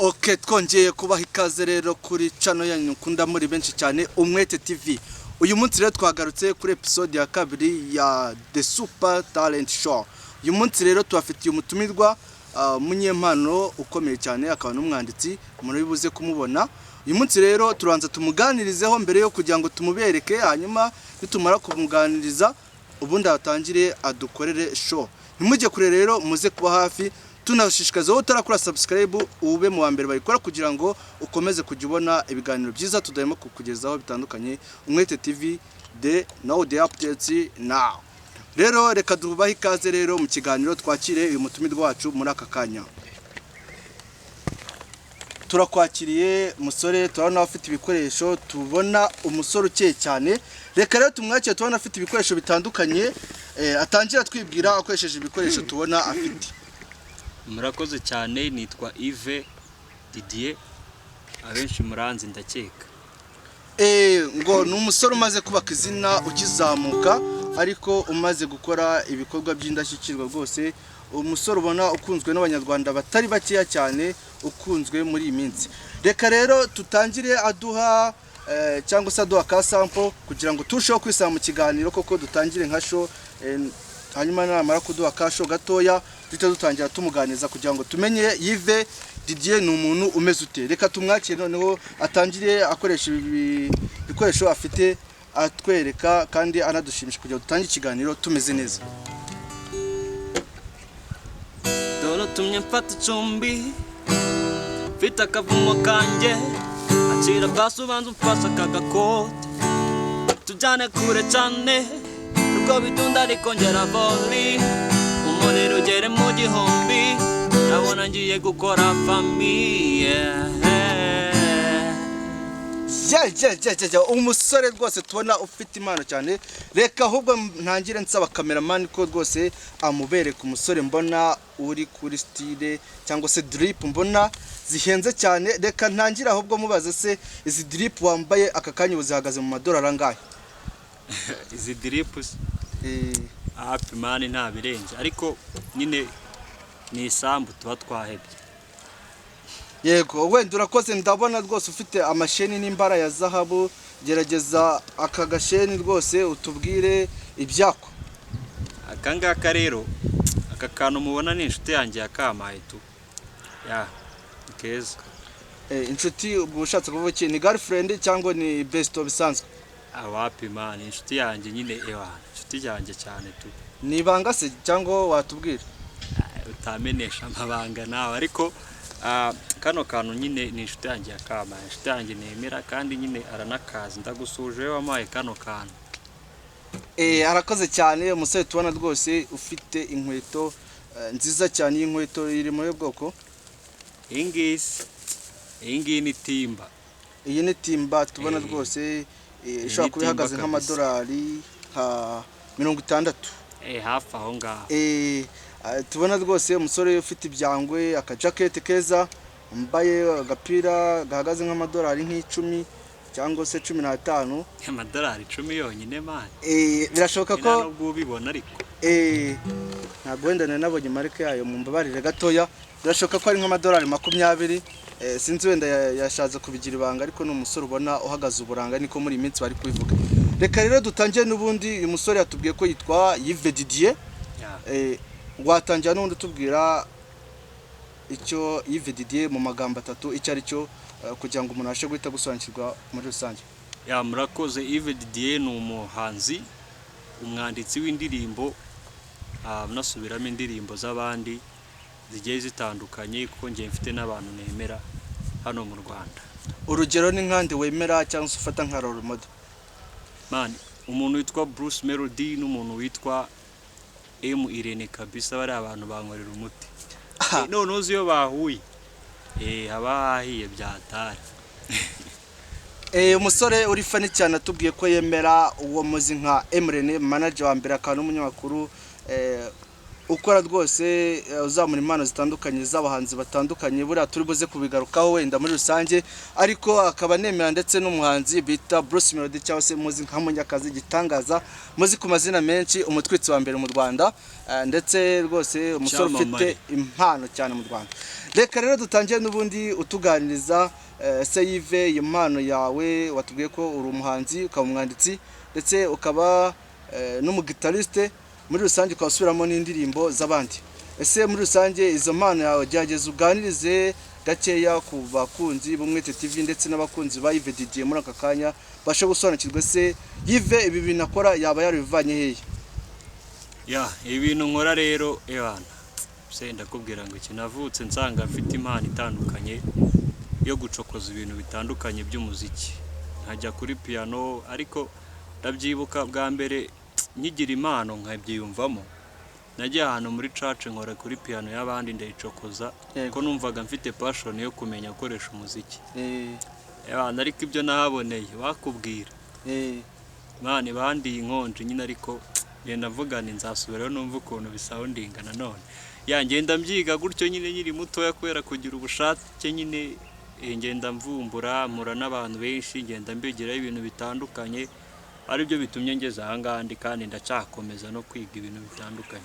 Ok, twongeye kubaha ikaze rero kuri channel yanyu mukunda muri benshi cyane, Umwete TV. Uyu munsi rero twagarutse kuri episode ya kabiri ya The Super Talent Show. Uyu munsi rero tubafitiye umutumirwa, umunyempano ukomeye cyane, akaba n'umwanditsi, muri buze kumubona. Uyu munsi rero turanza tumuganirizeho mbere yo kugira ngo tumubereke, hanyuma nitumara kumuganiriza ubundi atangire adukorere show. Ntimujye kure rero, muze kuba hafi. Tunashishikariza wowe utarakora subscribe, ube mu wa mbere bayikora kugira ngo ukomeze kujya ubona ibiganiro byiza tudahema kukugezaho bitandukanye. Umwete TV, the know the updates now. Rero reka dubahe ikaze rero mu kiganiro, twakire uyu mutumirwa wacu muri aka kanya. Turakwakiriye musore, turabona ufite ibikoresho, tubona umusore ukeye cyane. Reka rero tumwakire, tubona afite ibikoresho bitandukanye. Atangira twibwira akoresheje ibikoresho tubona afite. Murakoze cyane, nitwa Yves Didier, abenshi muranzi ndakeka. Ngo ni umusore umaze kubaka izina, ukizamuka ariko umaze gukora ibikorwa by'indashyikirwa rwose, umusore ubona ukunzwe n'Abanyarwanda batari bakeya cyane, ukunzwe muri iyi minsi. Reka rero tutangire aduha cyangwa se aduha ka sample kugira ngo turusheho kwisanga mu kiganiro koko, dutangire nka show. Hanyuma namara kuduha ka show gatoya, duhita dutangira tumuganiriza kugira ngo tumenye Yves Didier ni umuntu umeze ute. Reka tumwakire noneho atangire akoresha ibi bikoresho afite, atwereka kandi anadushimisha kugira ngo dutange ikiganiro tumeze neza. Dore utumye mfata icumbi, mfite akavumo kanjye. Akira basi, ubanza umfashe aka gakote, tujyane kure cyane. Nubwo bidunda ariko ngera voli, umuriro ugere mu gihumbi. Ndabona ngiye gukora famille. Je umusore rwose tubona ufite impano cyane. Reka ahubwo ntangire nsaba cameraman ko rwose amubereka umusore mbona uri kuri style cyangwa se drip mbona zihenze cyane. Reka ntangire ahubwo mubaze se, izi drip wambaye aka kanya ubu zihagaze mu madolari angahe? Izi drip? Hafi man, nta birenze, ariko nyine ni isambu tuba twahebye. Yego, wenda urakoze. Ndabona rwose ufite amasheni n'imbara ya zahabu. Gerageza aka gasheni rwose utubwire ibyako. Aka ngaka rero, aka kantu mubona ni inshuti yanjye yakampaye tu, ya ni keza. Inshuti ubwo ushatse kuvuga iki? Ni girlfriend cyangwa ni besto bisanzwe? Awapi man, inshuti yanjye nyine, ewa inshuti yanjye cyane tu. Ni ibanga se cyangwa watubwira? Ah, utamenesha amabanga nawe, ariko kano kantu nyine ni inshuti yanjye yakampaye, inshuti yanjye nemera kandi nyine aranakazi. Ndagusuje wowe wampaye kano kantu. Arakoze cyane umusore tubona rwose ufite inkweto nziza cyane. Iyi nkweto iri muri bwoko? Iyi ngiyi se, iyi ngiyi ni timba. Iyi ni timba tubona rwose, ishobora ni kuba ihagaze timba. nk'amadolari nka 60. Hafi aho ngaho. Tubona rwose umusore ufite ibyangwe, akajaketi keza, wambaye agapira gahagaze nk'amadolari nk'icumi cyangwa se 15. Amadolari 10 yonyine man? Birashoboka nta ko nubwo ubibona ariko. Ntabwo wenda nari nabonye marike yayo, mumbabarire gatoya. Birashoboka ko ari nk'amadolari 20. Sinzi wenda yashatse kubigira ibanga, ariko ni umusore ubona uhagaze uburanga, niko muri iyi minsi bari kubivuga. Reka rero dutangire n'ubundi. Uyu musore yatubwiye ko yitwa Yves Didier. Watangira n'ubundi utubwira icyo Yves Didier mu magambo atatu icyo ari cyo, kugira ngo umuntu abashe guhita gusobanukirwa muri rusange. Ya, murakoze. Yves Didier ni umuhanzi, umwanditsi w'indirimbo, unasubiramo indirimbo z'abandi zigiye zitandukanye, kuko njye mfite n'abantu nemera hano mu Rwanda. Urugero ni nkande wemera cyangwa se ufata nka role model? Man, umuntu witwa Bruce Melody n'umuntu witwa M Irene kabisa, bari abantu bankorera umuti. Noneho uzi iyo bahuye, haba hahiye byatari. Umusore uri funny cyane atubwiye ko yemera uwo muzi nka Emrene, manager wa mbere akaba n'umunyamakuru. Ukora rwose uzamura impano zitandukanye z'abahanzi batandukanye. Buriya turi buze kubigarukaho wenda muri rusange, ariko akaba anemera ndetse n'umuhanzi bita Bruce Melody, cyangwa se muzi nka Munyakazi Gitangaza, muzi ku mazina menshi, umutwitsi wa mbere mu Rwanda, ndetse rwose umusore ufite Icyamamare. impano cyane mu Rwanda. Reka rero dutangire n'ubundi utuganiriza. Se Yves, iyo mpano yawe, watubwiye ko uri umuhanzi, ukaba umwanditsi, ndetse ukaba n'umugitariste muri rusange, ukaba usubiramo n'indirimbo z'abandi. Ese muri rusange izo mpano yawe, gerageza uganirize gakeya ku bakunzi b'Umwete TV ndetse n'abakunzi ba Yves Didier muri aka kanya, bashe gusobanukirwa se Yves ibi bintu akora yaba yarabivanye hehe? Ya, ibintu nkora rero, ebana se, ndakubwira ngo iki: navutse nsanga mfite impano itandukanye yo gucokoza ibintu bitandukanye by'umuziki, nkajya kuri piano. Ariko ndabyibuka bwa mbere nkigira impano nkabyiyumvamo, nagiye ahantu muri church nkora kuri piano y'abandi ndayicokoza, ko numvaga mfite passion yo kumenya gukoresha umuziki. Ebana, ariko ibyo nahaboneye bakubwira, mani, bandiye inkonji nyine. Ariko ngenda mvuga nti nzasubirayo numva ukuntu bisoundinga nanone. Ya, ngenda mbyiga gutyo nyine nkiri mutoya, kubera kugira ubushake nyine, ngenda mvumbura, mpura n'abantu benshi, ngenda mbigiraho ibintu bitandukanye, aribyo bitumye ngeze aha ngaha ndi, kandi ndacyakomeza no kwiga ibintu bitandukanye.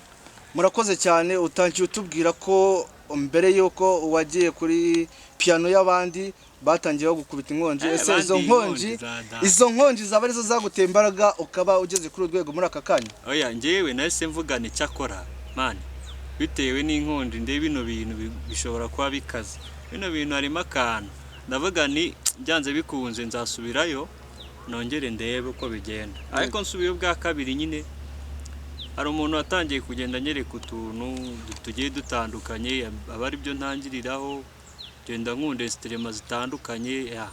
Murakoze cyane. Utangiye utubwira ko mbere y'uko wagiye kuri piano y'abandi batangiye gukubita inkonji. Ese izo Bandiye nkonji inkonji za data. Izo nkonji zaba arizo zaguteye imbaraga ukaba ugeze kuri uru rwego muri aka kanya? Oya, njyewe nahise mvugana icyakora mani, bitewe n'inkonji ndebe bino bintu bishobora kuba bikaze, bino bintu harimo akantu. Ndavuga ni byanze bikunze nzasubirayo nongere ndebe uko bigenda. Ariko nsubiye ubwa kabiri nyine, hari umuntu watangiye kugenda anyereka utuntu tugiye dutandukanye, aba ari byo ntangiriraho, ngenda nkunda instrument zitandukanye, ya,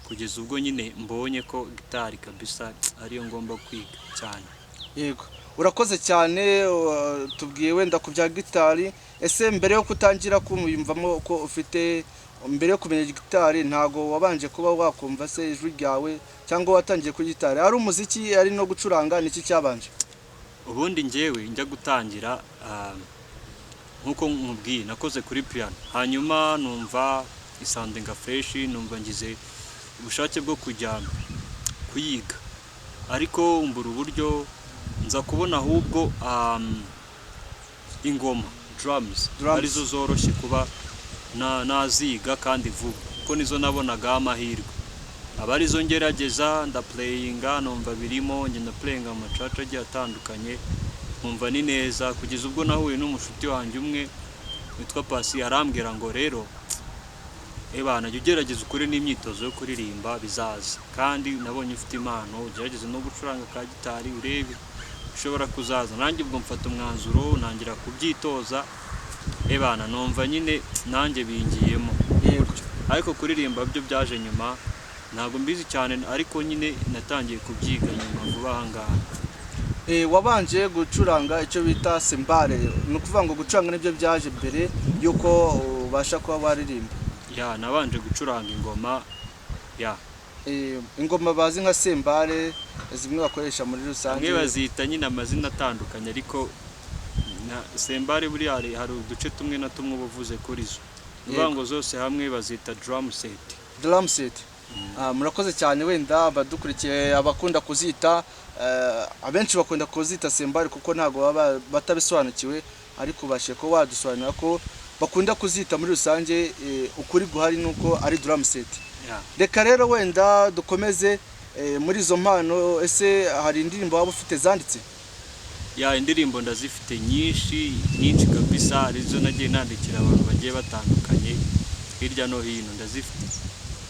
kugeza ubwo nyine mbonye ko gitari kabisa ariyo ngomba kwiga cyane. Yego, urakoze cyane. Tubwiye wenda ku bya gitari. Ese mbere yo kutangira kumwiyumvamo ko ufite, mbere yo kumenya gitari, ntago wabanje kuba wakumva se ijwi ryawe, cyangwa watangiye kuri gitari ari umuziki, ari no gucuranga? Niki cyabanje? Ubundi njyewe njya gutangira, nk'uko nkubwiye, nakoze kuri piano, hanyuma numva isoundinga fresh, numva ngize ubushake bwo kujya kuyiga, ariko mbura uburyo. Nza kubona ahubwo ingoma, drums, Drums. arizo zoroshye kuba naziga kandi vuba, kuko nizo nabonagaho amahirwe, aba arizo ngerageza. Ndaplayinga, numva birimo, ngenda playinga mu machurch agiye atandukanye, nkumva ni neza, kugeza ubwo nahuye n'umushuti wanjye umwe witwa Pasi, arambwira ngo rero ebana, jya ugerageza ukore n'imyitozo yo kuririmba, bizaza, kandi nabonye ufite impano, ugerageze no gucuranga ka gitari urebe ushobora kuzaza. Nanjye ubwo mfata umwanzuro, ntangira kubyitoza. Ebana, numva nyine nanjye bingiyemo. Ariko kuririmba byo byaje nyuma, ntabwo mbizi cyane, ariko nyine natangiye kubyiga nyuma vuba aha ngaha. Wabanje gucuranga icyo bita cymbale, ni ukuvuga ngo gucuranga nibyo byaje mbere y'uko ubasha kuba waririmba? Ya, nabanje gucuranga ingoma, ya. Ingoma bazi nka cymbale, zimwe bakoresha muri rusange. Bamwe bazita nyine amazina atandukanye, ariko na cymbale buriya hari uduce tumwe na tumwe uba uvuze kuri zo. Ni ukuvuga ngo zose hamwe bazita drum set. Drum set. Ah, murakoze cyane. Wenda abadukurikiye, abakunda kuzita, abenshi bakunda kuzita cymbale kuko ntabwo baba batabisobanukiwe, ariko ubashije kuba wadusobanurira ko bakunda kuzita muri rusange, ukuri guhari nuko ari drum set. Ya. Reka rero wenda dukomeze muri izo mpano. Ese hari indirimbo waba ufite zanditse? Ya, indirimbo ndazifite nyinshi nyinshi kabisa, arizo nagiye nandikira abantu bagiye batandukanye hirya no hino, ndazifite.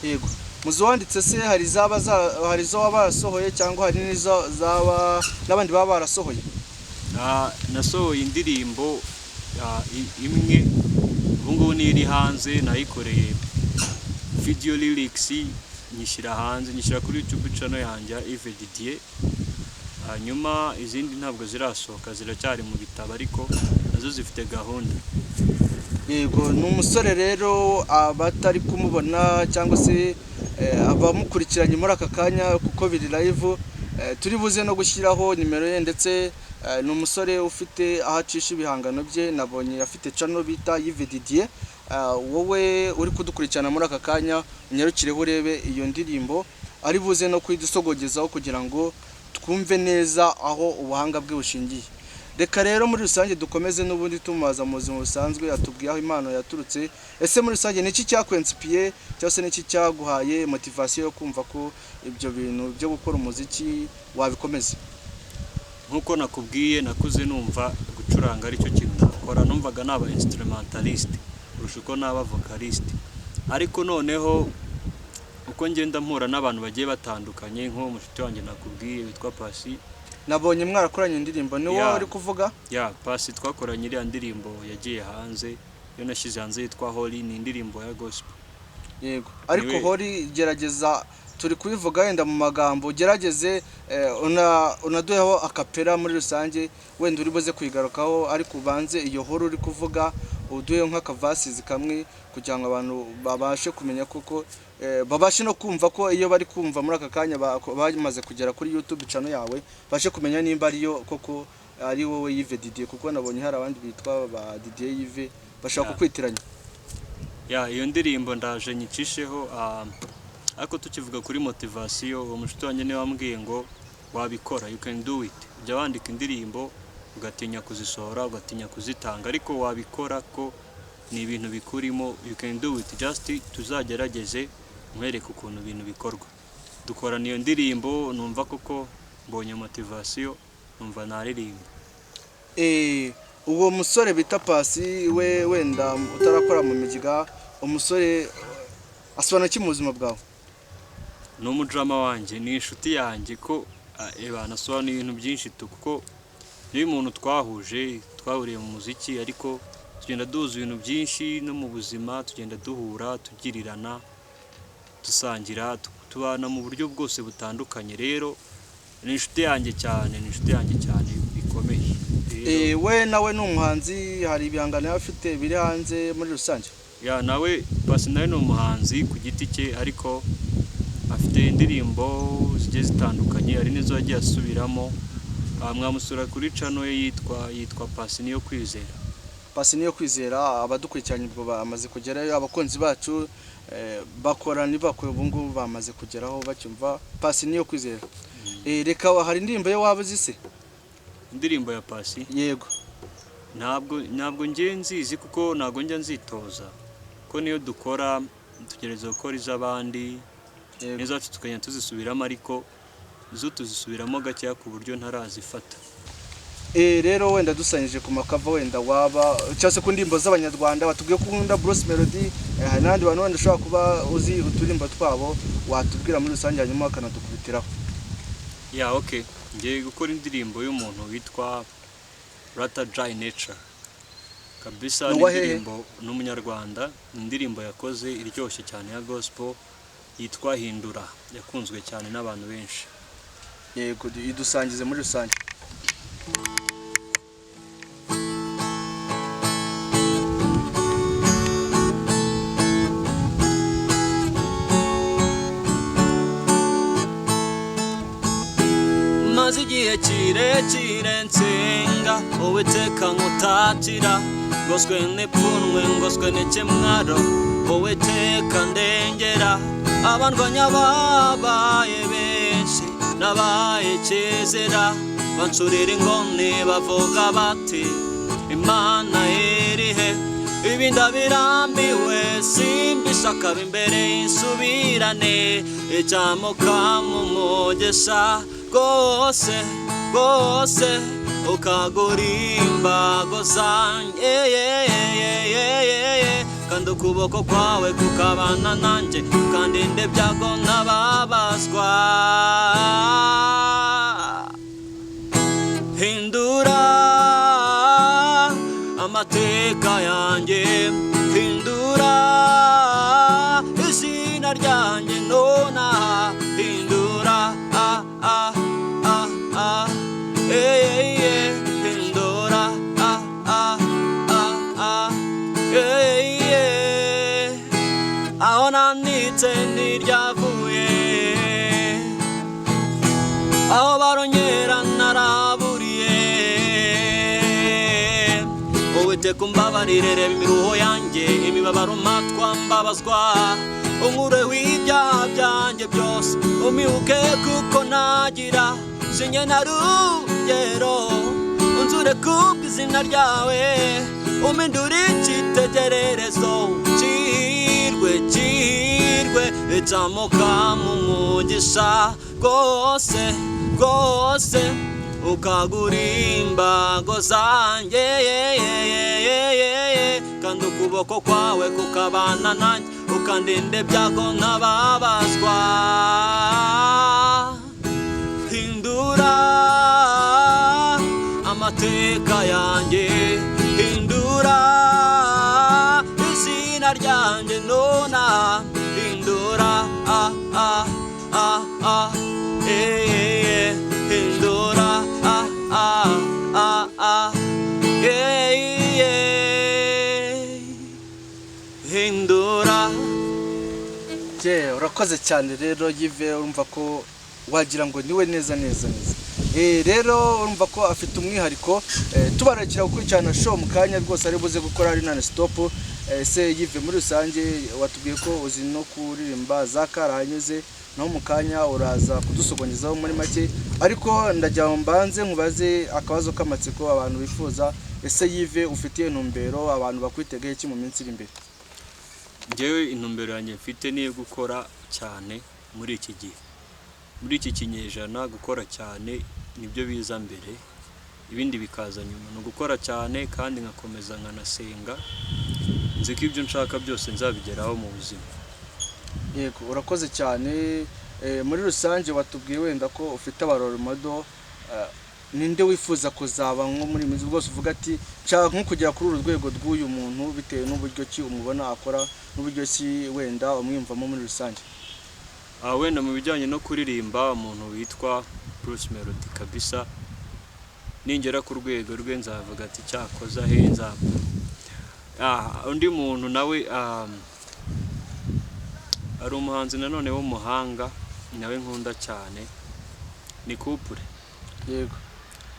Yego, muzo wanditse se hari izaba hari izo waba warasohoye, cyangwa hari n'izo zaba n'abandi baba barasohoye? Ah, nasohoye indirimbo imwe, ubu ngubu niyo iri hanze. Nayikoreye video lyrics, nyishyira hanze, nyishyira kuri YouTube channel yanjye ya Yves Didier. Hanyuma izindi ntabwo zirasohoka, ziracyari mu bitabo, ariko nazo zifite gahunda. Yego, ni umusore rero abatari kumubona cyangwa se abamukurikiranye muri aka kanya, kuko biri live, turi buze no gushyiraho nimero ye ndetse Ni umusore ufite aho acisha ibihangano bye, nabonye afite channel bita Yves Didier. Wowe uri kudukurikirana muri aka kanya, unyarukireho urebe iyo ndirimbo ari buze no kuyidusogogezaho kugira ngo twumve neza aho ubuhanga bwe bushingiye. Reka rero muri rusange dukomeze n'ubundi tumubaza mu buzima busanzwe, atubwiye aho impano yaturutse. Ese muri rusange ni iki cyakwinspiye cyangwa se ni iki cyaguhaye motivation yo kumva ko ibyo bintu byo gukora umuziki wabikomeza? Nk'uko nakubwiye, nakuze numva gucuranga aricyo kintu nakora. Numvaga naba instrumentalist kurusha uko naba vocalist. Ariko noneho uko ngenda mpura n'abantu bagiye batandukanye, nk'uwo mushuti wanjye nakubwiye witwa Pasi. Nabonye mwarakoranye indirimbo, ni wowe uri kuvuga? Ya, Pasi twakoranye iriya ndirimbo yagiye hanze, iyo nashyize hanze yitwa Holy, ni indirimbo ya gospel. Yego, ariko Holy, gerageza, turi kubivuga wenda mu magambo, gerageze unaduheho a cappella muri rusange. Wenda uri buze kuyigarukaho, ariko ubanze iyo Holy uri kuvuga uduheho nk'akavasizi kamwe kugira ngo abantu babashe kumenya koko, babashe no kumva ko iyo bari kumva muri aka kanya bamaze kugera kuri YouTube channel yawe, babashe kumenya nimba ariyo koko ari wowe Yves Didier, kuko nabonye hari abandi bitwa ba Didier Yves bashaka kukwitiranya. Ya, iyo ndirimbo ndaje nyicisheho. Ariko tukivuga kuri motivation, uwo mushuti wanjye niwe wambwiye ngo wabikora, you can do it. Ujya wandika indirimbo ugatinya kuzisohora, ugatinya kuzitanga, ariko wabikora ko ni ibintu bikurimo, you can do it, just tuzagerageze nkwereke ukuntu ibintu bikorwa. Dukorana iyo ndirimbo, numva koko mbonye motivation, numva naririmba. Uwo musore bita Pasi we, wenda utarakora mu migiga, umusore asobanura iki mu buzima bwawe? Ni umujama wanjye, ni inshuti yanjye ko eba nasobanuye ibintu byinshi tu, kuko niyo umuntu twahuje, twahuriye mu muziki, ariko tugenda duhuza ibintu byinshi no mu buzima, tugenda duhura, tugirirana, dusangira, tubana mu buryo bwose butandukanye. Rero ni inshuti yanjye cyane, ni inshuti yanjye cyane bikomeye. Rero, We nawe ni umuhanzi, hari ibihangano yaba afite biri hanze muri rusange? Ya, nawe Pasi nawe ni umuhanzi ku giti cye, ariko afite indirimbo zigiye zitandukanye, hari n'izo yagiye asubiramo. Mwamusura kuri channel ye yitwa Pasi Niyo Kwizera. Pasi Niyo Kwizera. Abadukurikiranye ubwo bamaze kugerayo, abakunzi bacu bakora ntibakwe, ubu ngubu bamaze kugeraho bacyumva Pasi Niyo Kwizera. Reka, hari indirimbo ye waba uzi se? Indirimbo ya Pasi? Yego. Ntabwo ngiye nzizi, kuko ntabwo njya nzitoza, ko niyo dukora tugerageza gukora iz'abandi, n'izacu tukagenda tuzisubiramo, ariko zo tuzisubiramo gakeya ku buryo ntarazifata. Rero wenda dusanyije ku ma cover wenda waba cyangwa se ku ndirimbo z'abanyarwanda, watubwiye ko ukunda Bruce Melody, hari n'abandi bantu wenda ushobora kuba uzi uturimbo twabo watubwira muri rusange, hanyuma bakanadukubitiraho. Ya, okay, ngiye gukora indirimbo y'umuntu witwa Rata Jai Nature kabisa. Ni Ni uwa hehe? indirimbo, ni umunyarwanda, ni indirimbo yakoze iryoshye cyane ya gospel yitwa Hindura, yakunzwe cyane n'abantu benshi. Yego, idusangize muri rusange. Maze igihe kirekire nsenga Uwiteka nkutatira, ngoswe n'ipfunwe, ngoswe n'ikimwaro. Uwiteka ndengera, abandwanya babaye benshi, nabaye ikizira. Bancurira ingoni bavuga bati: "Imana irihe?" Ibi ndabirambiwe, simbishaka, imbere y'insubirane icyamuka mu mugisha rwose rwose, ukagura imbago zanjye, kandi ukuboko kwawe kukabana nanjye, kandi ibyago ntababazwa. Hindura amateka yanjye, hindura izina ryanjye nonaha, hindura, ah, ah, ah, ah, eh, eh, hindura, ah, ah, ah, ah, eh, eh. Aho nanditse ntiryavuye, aho barongera naraburiye. Uwiteka, umbabarire, reba imiruho yanjye, imibabaro mpatwa mbabazwa, unkureho ibyaha byanjye byose, umibuke kuko nagira shinge na rugero, unzure kubw'izina ryawe, umpindure icyitegererezo cyirwe cyirwe itamuka mu mugisha rwose rwose, ukagura imbago zanjye, kandi ukuboko kwawe kukabana nanjye, ukandinda ibyago ntababazwa. Hindura amateka yanjye, hindura izina ryanjye nona, hindura ah ah ah ah eh, eh, hindura ah ah ah ah eh, eh, hindura. Je, urakoze cyane rero Yves, urumva ko wagira ngo niwe neza neza neza. Rero urumva ko afite umwihariko, tubarekera gukurikirana show mu kanya rwose ari buze gukora ari non stop. Se Yves, muri rusange watubwiye ko uzi no kuririmba za karahanyuze, naho mu kanya uraza kudusogongezaho muri make, ariko ndagira ngo mbanze nkubaze akabazo k'amatsiko abantu bifuza. Ese Yves, ufitiye intumbero abantu bakwitegeye iki mu minsi iri imbere? Njyewe intumbero yanjye mfite ni iyo gukora cyane muri iki gihe, muri iki kinyejana. Gukora cyane nibyo biza mbere, ibindi bikaza nyuma. Ni ugukora cyane kandi nkakomeza nkanasenga, nzi ko ibyo nshaka byose nzabigeraho mu buzima. Yego, urakoze cyane. Muri rusange watubwiye wenda ko ufite aba role model, ninde wifuza kuzaba nko muri iyi minsi rwose uvuga ati nshaka nko kugera kuri uru rwego rw'uyu muntu, bitewe n'uburyo ki umubona akora n'uburyo ki wenda umwiyumvamo muri rusange? Wenda mu bijyanye no kuririmba, umuntu witwa Bruce Melody kabisa, ningera ku rwego rwe nzavuga ati cyakoze he nzaba. Undi muntu nawe ari umuhanzi nanone w'umuhanga nawe nkunda cyane ni Couple.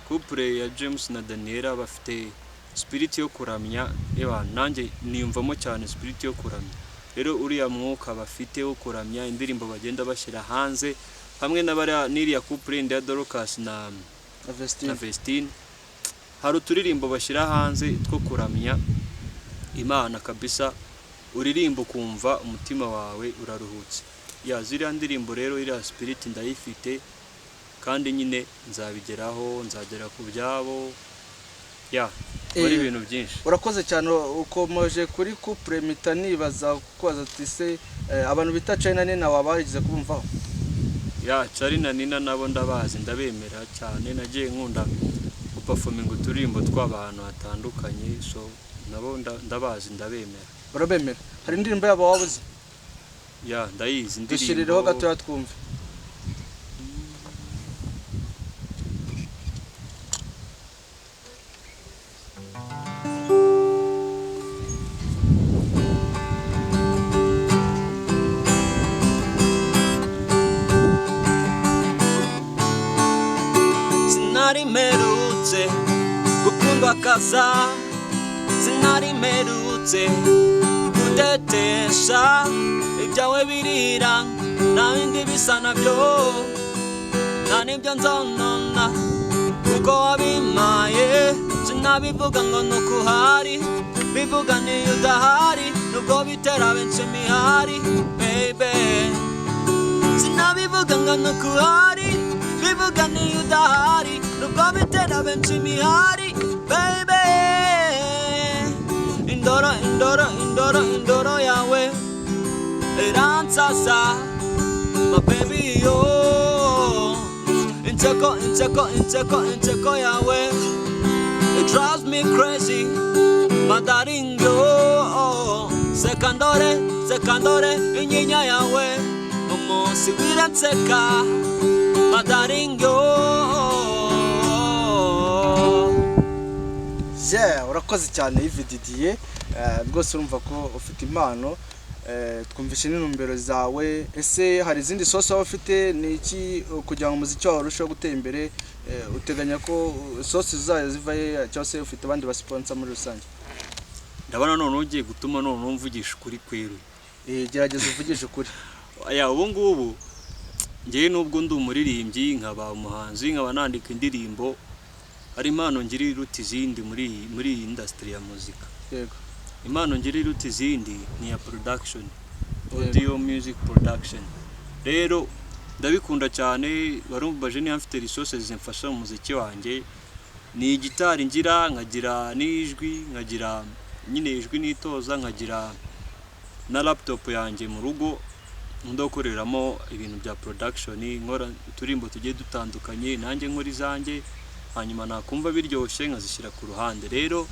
Couple ya James na Daniela bafite spirit yo kuramya. Eba nanjye niyumvamo cyane spirit yo kuramya. Rero uriya mwuka bafite wo kuramya, indirimbo bagenda bashyira hanze hamwe na bariya n'iriya couple yindi ya Dorcas na na Vestine. Na Vestine, hari uturirimbo bashyira hanze two kuramya Imana kabisa, uririmba ukumva umutima wawe uraruhutse. Ya ziriya ndirimbo rero, iriya spirit ndayifite kandi nyine nzabigeraho, nzagera ku byabo ya muri ibintu byinshi. Urakoze cyane. Ukomoje kuri couple, mpita nibaza kubaza ati se abantu bita Charly na Nina waba warigeze kubumvaho? Ya, Charly na Nina nabo ndabazi, ndabemera cyane. Nagiye nkunda guperforminga uturirimbo tw'abantu hatandukanye, so nabo ndabazi, ndabemera. Urabemera? Hari indirimbo yabo waba uzi? Ya, ndayizi indirimbo. Dushyirireho gatoya twumve. Sinari mperutse gukundwa kaza, sinari mperutse kutetesha, ibyawe birira nta bindi bisa nabyo, nta n'ibyo nzonona kuko wabimpaye. Sinabivuga ngo ni uko uhari, bivuga niyo udahari, nubwo bitera benshi imihari baby. Sinabivuga ngo ni uko uhari, bivuga niyo udahari, nubwo bitera benshi imihari baby. Indoro, indoro, indoro, indoro yawe iransasa my baby yo, inseko, inseko, inseko, inseko yawe, it drives me crazy my darling yo. Sekandore, sekandore, inyinya yawe umunsi wiranseka my darling yo. Yeah, urakoze cyane Yves Didier. Rwose urumva ko ufite impano, twumvishe n'intumbero zawe. Ese hari izindi source waba ufite? Ni iki kugira ngo umuziki wawe urusheho gutera imbere, uteganya ko source zayo ziva he, cyangwa se ufite abandi ba sponsor muri rusange? Ndabona noneho ugiye gutuma noneho mvugisha ukuri kweruye. Gerageza uvugishe ukuri. Ya, ubu ngubu ngewe nubwo ndi umuririmbyi, nkaba umuhanzi, nkaba nandika indirimbo, hari impano ngira iruta izindi muri iyi industry ya muzika. Impano ngira iruta izindi ni iya production, audio music production. Rero ndabikunda cyane. Warumvaje niba mfite resources zimfasha mu muziki wanjye, ni gitari ngira, nkagira n'ijwi, nkagira nyine ijwi nitoza, nkagira na laptop yanjye mu rugo nkunda gukoreramo ibintu bya production, nkora uturimbo tugiye dutandukanye, nanjye nkora izanjye, hanyuma nakumva biryoshye nkazishyira ku ruhande. Rero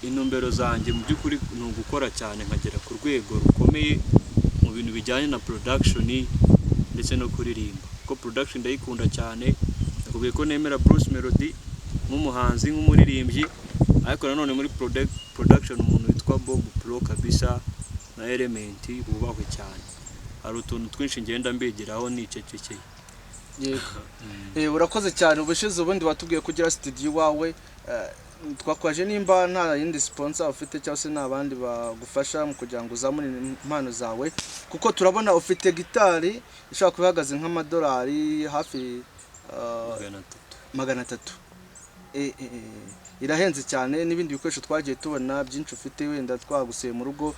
intumbero zanjye mu by'ukuri ni ugukora cyane nkagera ku rwego rukomeye mu bintu bijyanye na production ndetse no kuririmba, kuko production ndayikunda cyane. Nakubwiye ko nemera Bruce Melody nk'umuhanzi, nk'umuririmbyi, ariko nanone muri production umuntu witwa Bob Pro kabisa na Element bubahwe cyane. Hari utuntu twinshi ngenda mbigiraho nicecekeye. Yego. Urakoze cyane. Ubushize ubundi watubwiye ko ugira studio iwawe. Twakwaje nimba nta yindi sponsor ufite cyangwa se nta bandi bagufasha mu kugira ngo uzamure impano zawe, kuko turabona ufite gitari ishobora kuba ihagaze nk'amadolari hafi 300. 300. Irahenze cyane, n'ibindi bikoresho twagiye tubona byinshi ufite, wenda twagusuye mu rugo.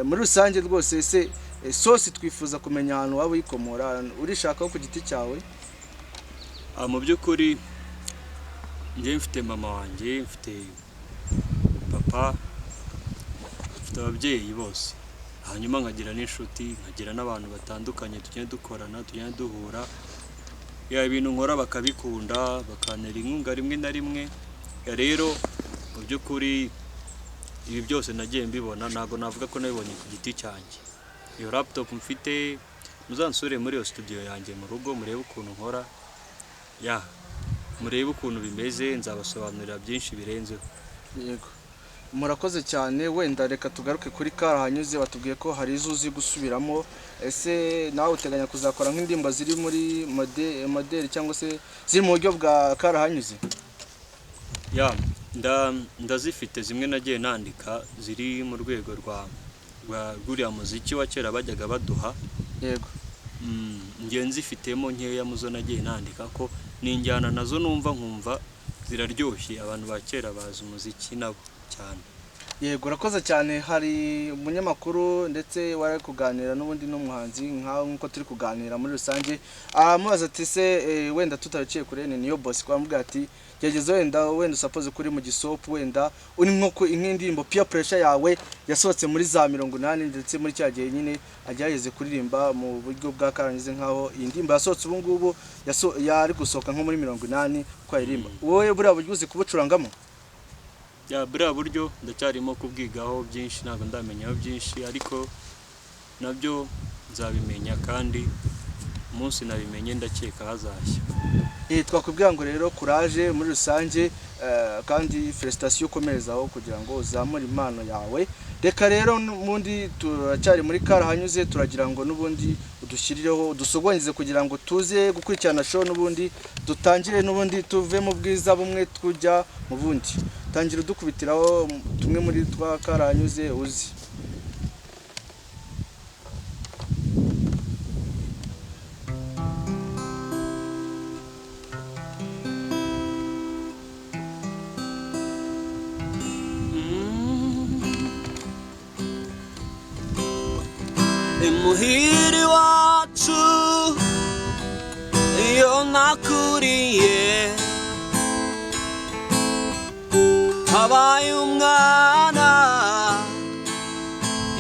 Muri rusange rwose se, source twifuza kumenya ahantu waba uyikomora, urishakaho ku giti cyawe? Mu by'ukuri njye mfite mama wanjye, mfite papa, mfite ababyeyi bose, hanyuma nkagira n'inshuti, nkagira n'abantu batandukanye tugenda dukorana, tugenda duhura, ya ibintu nkora bakabikunda, bakantera inkunga rimwe na rimwe. Ya, rero mu by'ukuri ibi byose nagiye mbibona, ntabwo navuga ko nabibonye ku giti cyanjye. Iyo laptop mfite, muzansure muri iyo studio yanjye mu rugo, murebe ukuntu nkora, ya murebe ukuntu bimeze, nzabasobanurira byinshi birenzeho. Yego, murakoze cyane. Wenda reka tugaruke kuri Karahanyuze. Batubwiye ko hari izo uzi gusubiramo. Ese nawe uteganya kuzakora nk'indirimbo ziri muri modeli cyangwa se ziri mu buryo bwa Karahanyuze? Ya, ndazifite zimwe nagiye nandika ziri mu rwego rwa rw'uriya muziki wa kera bajyaga baduha. Njye nzifitemo nkeya muzo nagiye nandika, ko ni injyana nazo numva nkumva ziraryoshye. Abantu ba kera bazi umuziki nabo cyane. Yego, urakoze cyane. Hari umunyamakuru ndetse wari ari kuganira n'ubundi n'umuhanzi nkawe nk'uko turi kuganira muri rusange, aramubaza ati se wenda tutabiciye kure, ni niyo Bosco, aramubwira ati gerageza wenda usapoze kuri mu gisopu, wenda uri nko nk'indirimbo Peer Pressure yawe yasohotse muri za 80, ndetse muri cya gihe nyine agerageze kuririmba mu buryo bwa Karahanyuze, nkaho iyi ndirimbo yasohotse ubu ngubu yari gusohoka nko muri 80 uko ayiririmba. Wowe buriya buryo uzi kubucurangamo? Ya, buriya buryo ndacyarimo kubwigaho byinshi, ntabwo ndamenyaho byinshi, ariko nabyo nzabimenya, kandi umunsi nabimenye ndakeka hazashya. Twakubwira ngo rero courage muri rusange, kandi félicitations, ukomerezaho kugira ngo uzamure impano yawe. Reka rero n'ubundi turacyari muri Karahanyuze, turagira ngo n'ubundi udushyirireho, udusogongeze kugira ngo tuze gukurikirana show, n'ubundi dutangire, n'ubundi tuve mu bwiza bumwe tujya mu bundi. Tangira udukubitiraho tumwe muri twa Karahanyuze uzi. Imuhira iwacu iyo nakuriye habaye umwana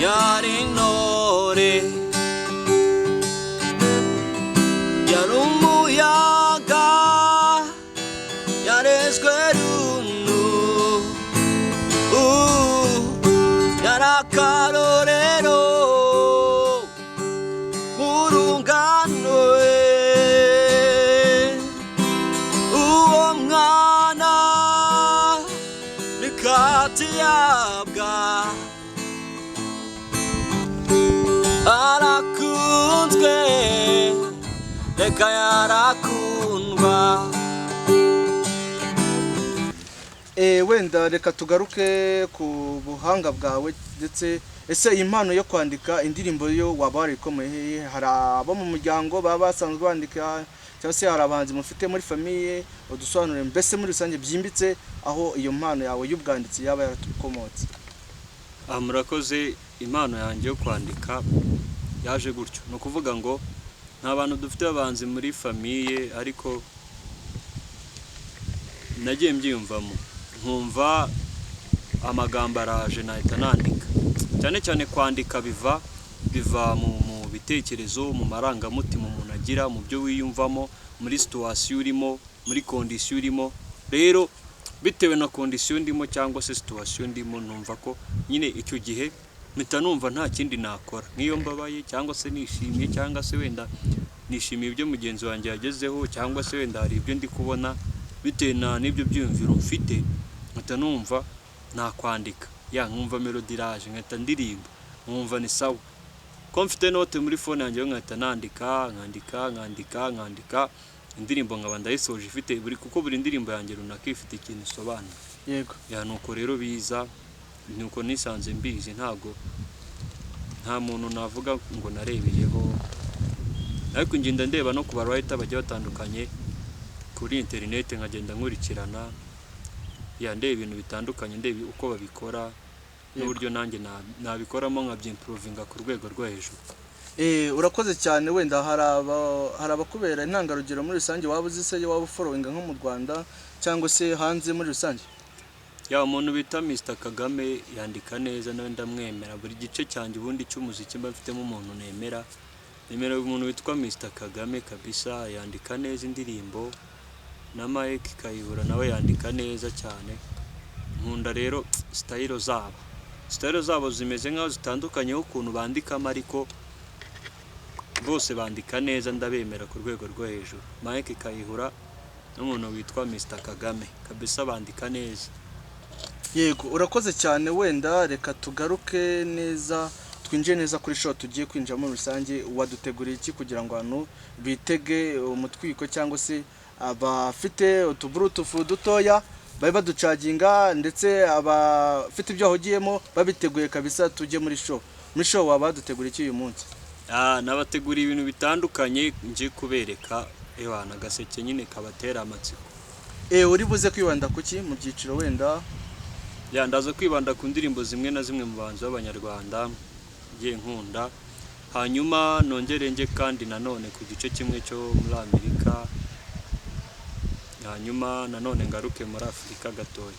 yari intore, yari umuyaga, yarezwe runtu, yari akarorero mu rungano. Uwo mwana ni Katiyabwa, arakunzwe, reka yarakundwa. Wenda reka tugaruke ku buhanga bwawe, ndetse ese iyi mpano yo kwandika indirimbo yo waba warikomeye hehe? Hari abo mu muryango baba basanzwe bandika, cyangwa se hari abahanzi mufite muri famille? Udusobanurire mbese muri rusange byimbitse aho iyo mpano yawe y'ubwanditsi yaba yaratukomotse. Ah, murakoze. Impano yanjye yo kwandika yaje gutyo, ni ukuvuga ngo nta bantu dufite abahanzi muri famille, ariko nagiye mbyiyumvamo, nkumva amagambo araje nahita nandika. Cyane cyane kwandika biva mu bitekerezo, mu marangamutima umuntu agira, mu byo wiyumvamo, muri situation urimo, muri condition urimo. Rero bitewe na condition ndimo cyangwa se situation ndimo, numva ko nyine icyo gihe mpita numva nta kindi nakora. Nk'iyo mbabaye cyangwa se nishimye, cyangwa se wenda nishimiye ibyo mugenzi wanjye yagezeho, cyangwa se wenda hari ibyo ndi kubona, bitewe na n'ibyo byiyumviro mfite, mpita numva nakwandika ya, nkumva melody iraje, nkahita ndirimba, nkumva ni sawa. Ko mfite note muri phone yanjye yo, nkahita nandika, nkandika, nkandika, nkandika indirimbo, nkaba ndayisoje ifite buri, kuko buri ndirimbo yanjye runaka ifite ikintu isobanura. Ya, nuko rero biza, nuko nisanze mbizi. Ntabwo nta muntu navuga ngo narebeyeho, ariko ngenda ndeba no ku ba writer bagiye batandukanye kuri interineti, nkagenda nkurikirana ya, ndeba ibintu bitandukanye, ndeba uko babikora n'uburyo nanjye nabikoramo nkabyimprovinga ku rwego rwo hejuru. Urakoze cyane. Wenda hari abakubera intangarugero muri rusange waba uzi se, waba ufollowinga nko mu Rwanda cyangwa se hanze muri rusange? Ya, umuntu bita Mr Kagame yandika neza, nawe ndamwemera. Buri gice cyanjye ubundi cy'umuziki mba mfitemo umuntu nemera. Nemera umuntu witwa Mr Kagame kabisa, yandika neza indirimbo, na Mike Kayihura nawe yandika neza cyane. Nkunda rero style zabo, style zabo zimeze nkaho zitandukanyeho ukuntu bandikamo, ariko bose bandika neza, ndabemera ku rwego rwo hejuru. Mike Kayihura n'umuntu witwa Mr Kagame kabisa bandika neza. Yego, urakoze cyane. Wenda reka tugaruke neza, twinjiye neza kuri show tugiye kwinjira muri rusange. Waduteguriye iki kugira ngo abantu bitege umutwiko, cyangwa se abafite utuburutufu dutoya babe baducaginga, ndetse abafite ibyo bahugiyemo babiteguye kabisa, tujye muri show? Muri show waba waduteguriye iki uyu munsi? Ah, nabateguriye ibintu bitandukanye nje kubereka, ewana, agaseke nyine kabatera amatsiko. Uri buze kwibanda kuki mu byiciro wenda? Ya, ndaza kwibanda ku ndirimbo zimwe na zimwe mu bahanzi b'Abanyarwanda ngiye nkunda, hanyuma nongere nge kandi nanone ku gice kimwe cyo muri Amerika, hanyuma nanone ngaruke muri Afurika gatoya.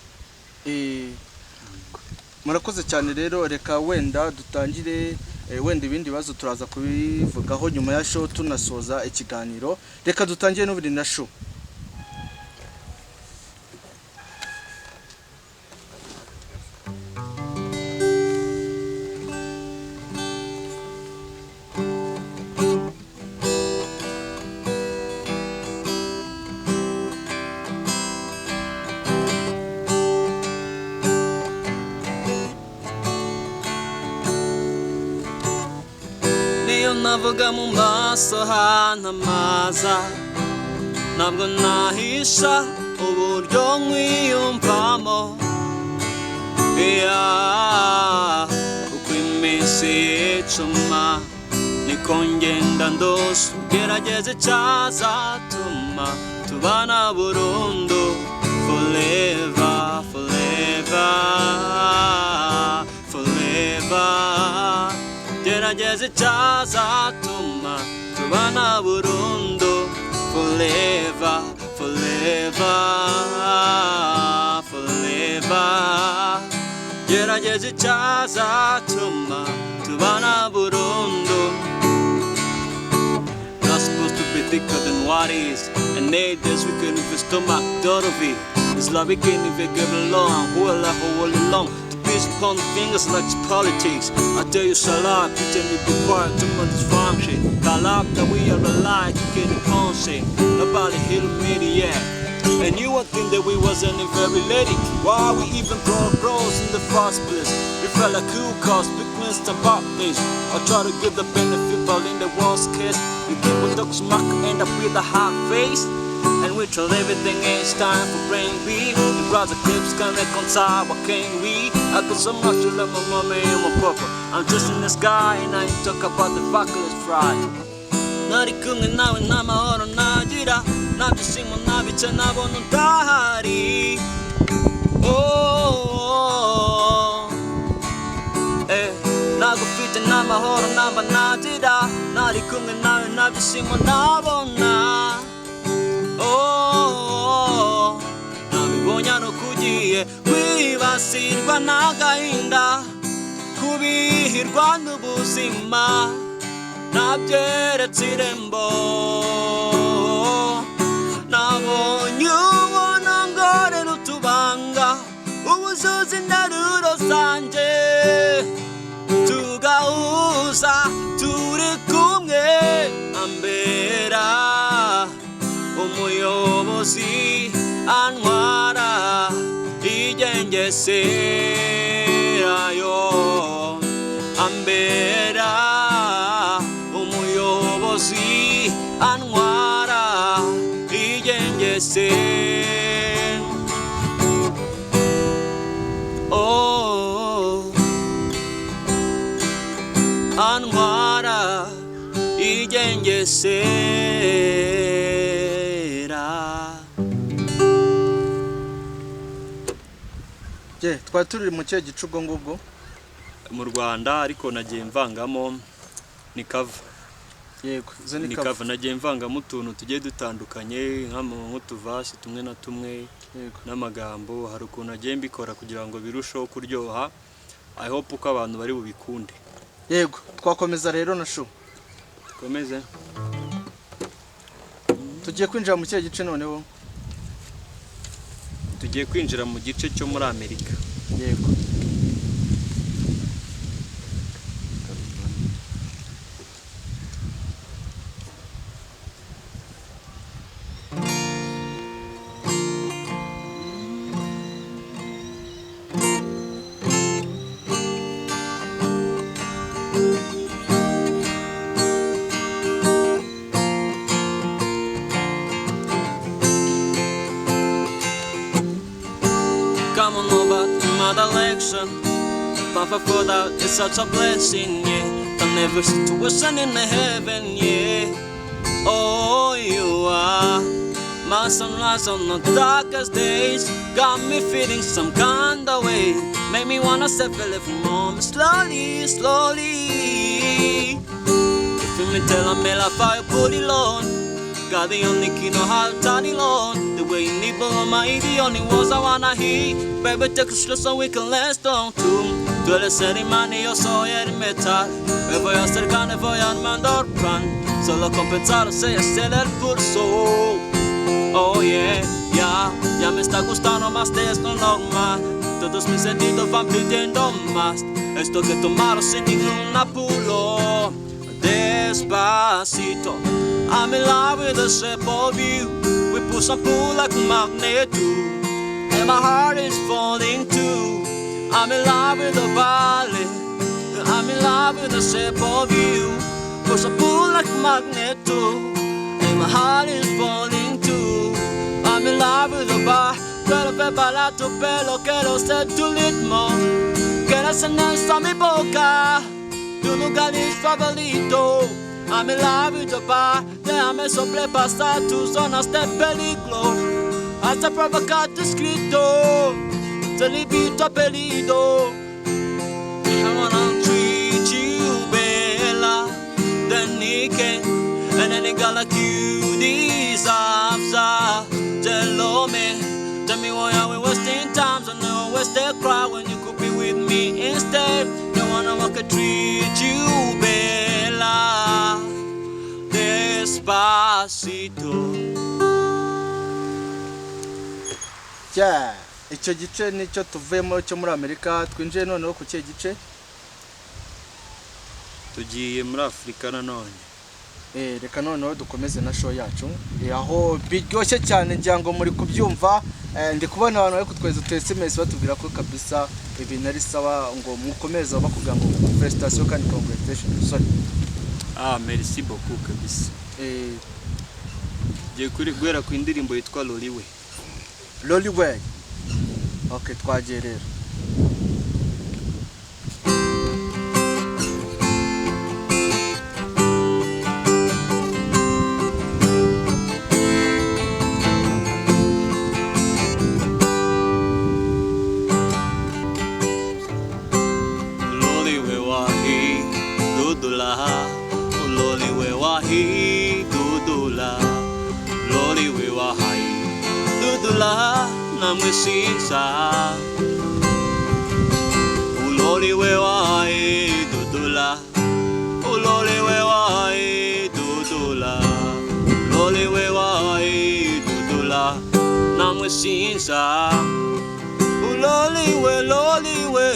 Murakoze cyane. Rero reka wenda dutangire, wenda ibindi bibazo turaza kubivugaho nyuma ya show tunasoza ikiganiro. Reka dutangire n'ubundi na show. Niyo navuga mu maso hantamaza, ntabwo nahisha uburyo nkwiyumvamo. Yeah, uko iminsi yicuma niko ngenda ndose, gerageza icyazatuma tubana burundu, forever, forever, forever. Gerageza icyazatuma tubana burundu, forever, forever, forever. Gerageza icyazatuma tubana burundu. Not supposed to be thicker than what is. And nowadays we can even stomach it. It's like we can't even get along. Who are like all along? To peace upon the fingers like it's politics. I tell you shut up, you tell me be quiet, too much dysfunction. Call up that we are alike, you can't consent. Nobody hear me yet. And you would think that we wasn't even related. Why we even brought bros in the first place? We felt like cool cars, big mist about this. I try to give the benefit, but in the worst case, you keep a dog smack, end up with a hard face. And we tell everything it's time for brain we. The brother clips can reconcile, what can we? I got so much to love my mommy and my papa. I'm just in the sky and I ain't talk about the vocalist fry. Nari kumwe nawe nta mahoro nagira, nta byishimo nta bice nabona udahari. Oh, eh, nagufite nta mahoro namba nagira, nari kumwe nawe nta byishimo nabona. Oh, nabibonye ari uko ugiye kwibasirwa n'agahinda, kubihirwa n'ubuzima, nabyeretse irembo. Nabonye ubona ngorera utubanga, ubuzuzi interuro zanjye, tugahuza turi kumwe, ambera umuyobozi antwara igengeserayo, ambera umuyobozi antwara igengese. Oh, antwara igengesera. Ye, twari turi mu kihe gice ubwo ngubwo? Mu Rwanda, ariko nagiye mvangamo, ni cover. Yego, izo ni Ni cover. Cover nagiye mvangamo utuntu tugiye dutandukanye, nk'utuvasi tumwe na tumwe n'amagambo. Hari ukuntu nagiye mbikora kugira ngo birusheho kuryoha. I hope ko abantu bari bubikunde. Yego, twakomeza rero na show. Dukomeze. Tugiye kwinjira mu kihe gice noneho? Tugiye kwinjira mu gice cyo muri Amerika. Yego. Come on over to my direction. Papa for that is such a blessing, yeah. Than every situation in the heaven, yeah. Oh, you are my sunrise on the darkest days. Got me feeling some kind of way. Make me wanna settle every moment slowly, slowly. You feel me tell me la fire put it on. Got the only key know how to turn it on. The way you nibble on my ear, the only words I wanna hear. Baby, take it slow so we can last on too. Tú eres el imán y yo soy el metal. Me voy acercando y voy armando el plan. Solo con pensar sé hacer el pulso. Oh yeah, ya, ya me está gustando más de esto normal. Todos mis sentidos van pidiendo más. Esto que tomaron sin ningún apuro. Despacito, I'm in love with the shape of you. We push and pull like a magnet do. And my heart is falling too. I'm in love with the ballet. I'm in love with the shape of you. Push and pull like a magnet do. And my heart is falling too. I'm in love with the bar. Quiero ver bailar tu pelo, quiero ser tu ritmo. Quiero cenar mi boca. Tu lugar es favorito. I'm in love with the bar. Déjame sobrepasar tus zonas de peligro. Hasta provocar tu escrito. Te libro tu apellido. I wanna treat you better than he can. And any girl like you deserves a tell me. Tell me why are we wasting time? So no waste the cry when you could be with me instead. You wanna walk a treat you better. Despacito. Yeah. Icyo gice nicyo tuvuyemo cyo muri Amerika, twinjiye noneho ku kihe gice? Tugiye muri Afurika nanone. Reka noneho dukomeze na show yacu. Aho biryoshye cyane, ngira ngo muri kubyumva. Ndi kubona abantu bari kutwohereza utu SMS batubwira ko kabisa ibintu ari sawa, ngo mukomeze, bakubwira ngo félicitations kandi congratulations, sorry. Ah, merci beaucoup kabisa. Ngiye guhera ku indirimbo yitwa Loliwe. Loliwe. Okay, twagiye rero. Loliwe wahi dudula, Loliwe wahi dudula, Loliwe wahi dudula namwisinza. Uloliwe wahi dudula, Uloliwe wahi dudula, Loliwe wahi dudula namwisinza. Uloliwe loliwe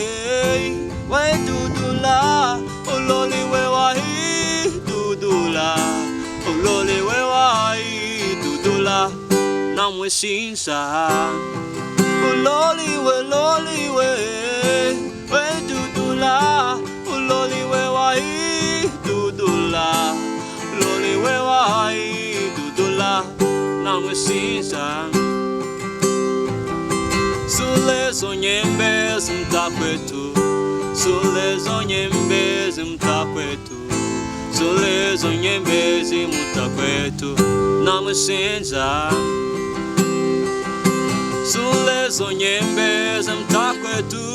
we dudula, uloliwe wahi dudula, uloliwe wahi dudula namwisinza. Uloliwe loliwe we dudula, uloliwe wahi dudula, uloliwe wahi dudula namwisinza. Sulezo nyembezi mtakwetu, sulezo nyembezi mtakwetu, sulezo nyembezi mtakwetu namusinza. Sulezo nyembezi mtakwetu,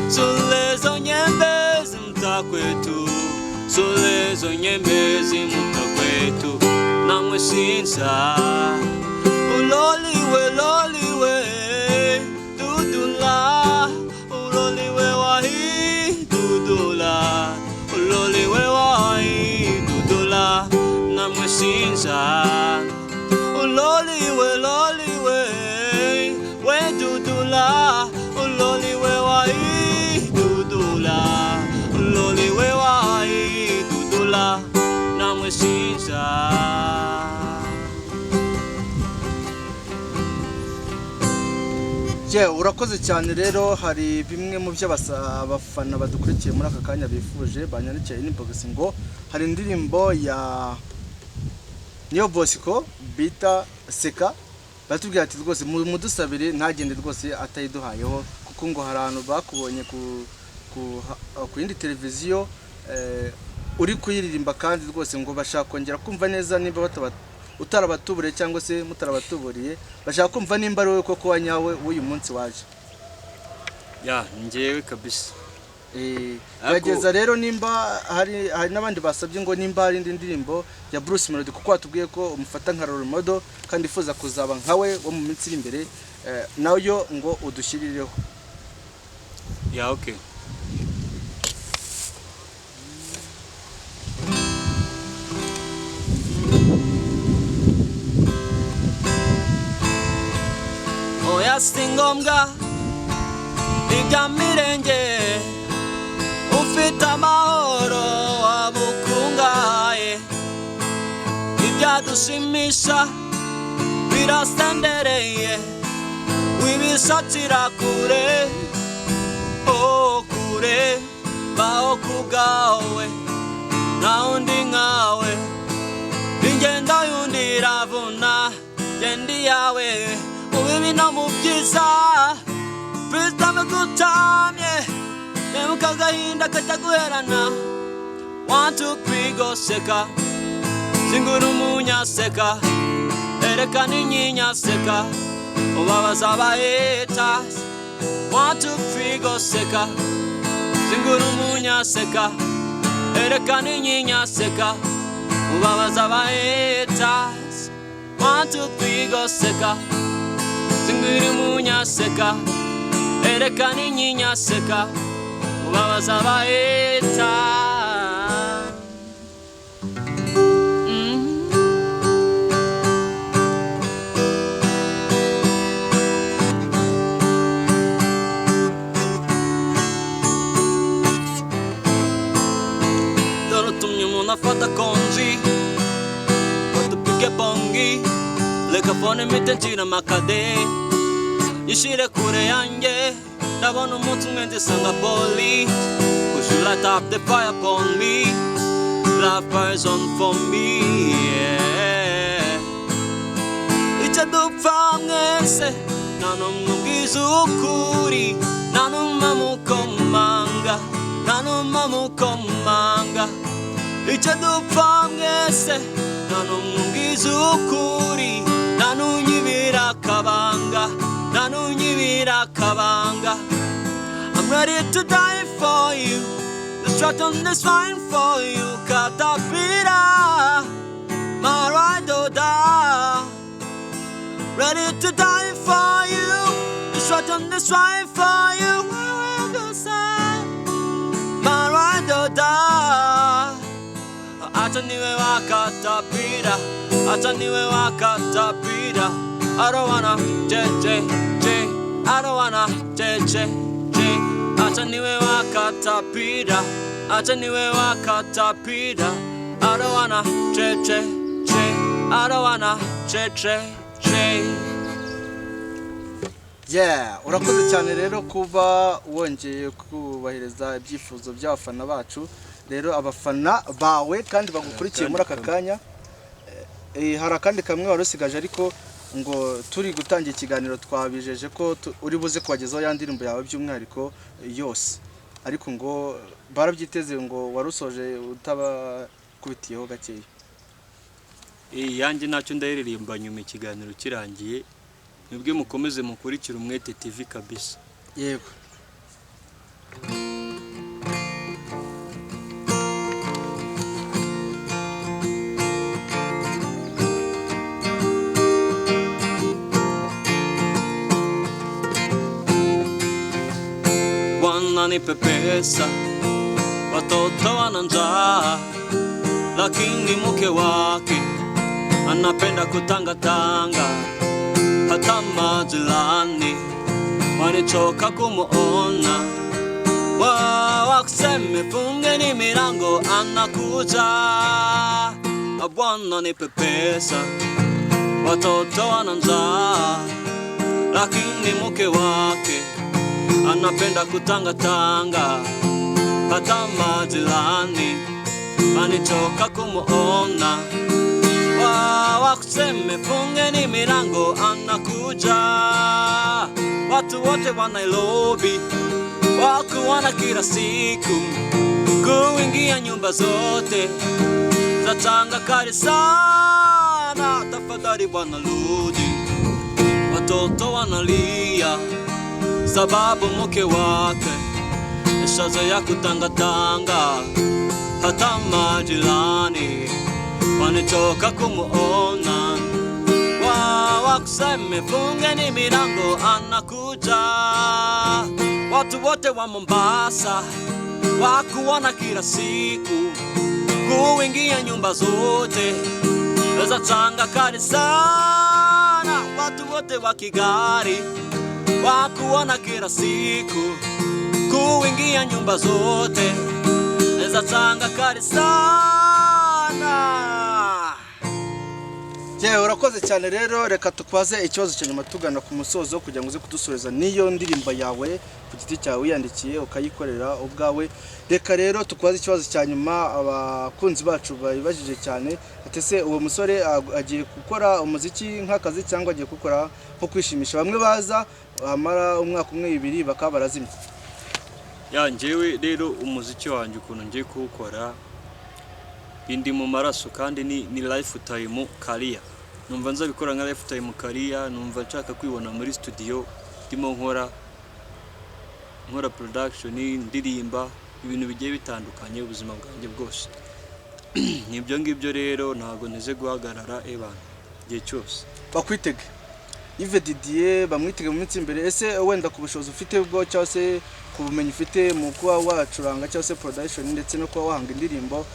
sulezo nyembezi mtakwetu, sulezo nyembezi mtakwetu namusinza. Uloliwe loliwe dudula, uloliwe wahi dudula, uloliwe wahi dudula namwisinza. Uloliwe loliwe we dudula, uloliwe wahi dudula, uloliwe wahi dudula namwisinza. Je, urakoze cyane rero. Hari bimwe mu byo abafana badukurikiye muri aka kanya bifuje, banyandikiye inbox ngo hari indirimbo ya Niyo Bosco bita Seka, baratubwira ati rwose mudusabire ntagende rwose atayiduhayeho, kuko ngo hari ahantu bakubonye ku yindi televiziyo uri kuyiririmba, kandi rwose ngo bashaka kongera kumva neza nimba utarabatuburiye cyangwa se mutarabatuburiye, bashaka kumva nimba ari wowe koko wa nyawe w'uyu munsi waje. Ya, njyewe kabisa. Gerageza rero nimba hari n'abandi basabye ngo nimba hari indi ndirimbo ya Bruce Melody, kuko watubwiye ko umufata nka role model kandi ifuza kuzaba nkawe wo mu minsi iri imbere, nayo ngo udushyirireho. Ya, okay. Oya si ngombwa ibya mirenge, ufite amahoro wabukungahaye, ibyadushimisha birasendereye, wibisatira kure, oh kure, baho kubwawe nta wundi nkawe, ingendo y'undi iravuna, genda iyawe mu bibi no mu byiza, perezida mugutamye, nebuka agahinda kataguherana. 1 2 3 go seka, zingura umunyaseka, erekana inyinya seka, ubabaza abahaters. 1 2 3 go seka, zingura umunyaseka, erekana inyinya seka, ubabaza abahaters. 1 2 3 go seka, zingura umunyaseka, erekana inyinya seka, ubabaza abahaters. Dore utumye umuntu afata konji, batupike bongi, reka fone mpite nshyira amakade, yishyire kure yanjye, ndabona umunsi umwe nzisanga poli. Cause you light up the fire upon me, light fires on for me, yeah. dupfa mwese, nta n'umwe umbwiza ukuri, nta n'umwe mukomanga, nta n'umwe mukomanga. Icyo dupfa mwese, nta n'umwe umbwiza ukuri, nta n'unyibira akabanga, nta n'unyibira akabanga. I'm ready to die for you, the strut on this fine for you, Katapira, my ride or die. Ready to die for you, the strut on this fine for you, I will go side, my ride or die. Acha niwe wa katapira, acha niwe wa katapira. I don't wanna J J J, I don't wanna J J J. Acha niwe wa katapira, acha niwe wa katapira. I don't wanna J J J, I don't wanna J J J. Yeah, urakoze cyane rero kuba wongeye kubahiriza ibyifuzo by'abafana bacu. Rero abafana bawe kandi bagukurikiye muri aka kanya, hari akandi kamwe wari usigaje, ariko ngo turi gutangira ikiganiro twabijeje ko uri buze kubagezaho ya ndirimbo yawe by'umwihariko yose, ariko ngo barabyiteze ngo warusoje utabakubitiyeho gakeya. Yanjye ntacyo ndayiririmba nyuma ikiganiro kirangiye. Mwebwe mukomeze mukurikire Umwete TV kabisa. Yego. Bwana nipe pesa, watoto wana njaa, lakini mke wake anapenda kutangatanga, hata majirani walichoka kumuona. Wao wakuseme fungeni milango, anakuja. Bwana nipe pesa, watoto wana njaa, lakini mke wake anapenda kutangatanga, hata majirani walichoka kumuona. Wakuseme fungeni milango, anakuja. Watu wote wa Nairobi wakuona kila siku, kuingia nyumba zote za Tanga kali sana. Tafadhali bwana rudi, watoto wanalia sababu mke wake shazoea kutangatanga, hata majirani wanachoka kumuona. Wakuseme fungeni milango, anakuja. Watu wote wa Mombasa wakuona kila siku, kuingia nyumba zote za Tanga kali sana. Watu wote wa Kigali wakuona kila siku, kuingia nyumba zote za Tanga kali sana. Yewe, urakoze cyane. Rero reka tukwaze ikibazo cya nyuma tugana ku musozo, kugira ngo uze kudusubiza n'iyo ndirimbo yawe ku giti cyawe wiyandikiye ukayikorera ubwawe. Reka rero tukwaze ikibazo cya nyuma abakunzi bacu babibajije cyane, ati se uwo musore agiye gukora umuziki nk'akazi cyangwa agiye gukora nko kwishimisha? Bamwe baza bamara umwaka umwe, ibiri, bakaba barazimye. Ya, njyewe rero umuziki wanjye ukuntu ngiye kuwukora bindi mu maraso, kandi ni lifetime career. Numva nzabikora nka lifetime career. Numva nshaka kwibona muri studio ndimo nkora production, ndirimba ibintu bigiye bitandukanye ubuzima bwanjye bwose. Nibyo ngibyo rero, ntabwo nteze guhagarara ebana igihe cyose. Bakwitege Yves Didier, bamwitege mu minsi imbere. Ese wenda ku bushobozi ufite bwo cyangwa se ku bumenyi ufite mu kuba wacuranga cyangwa se production ndetse no kuba wahanga indirimbo,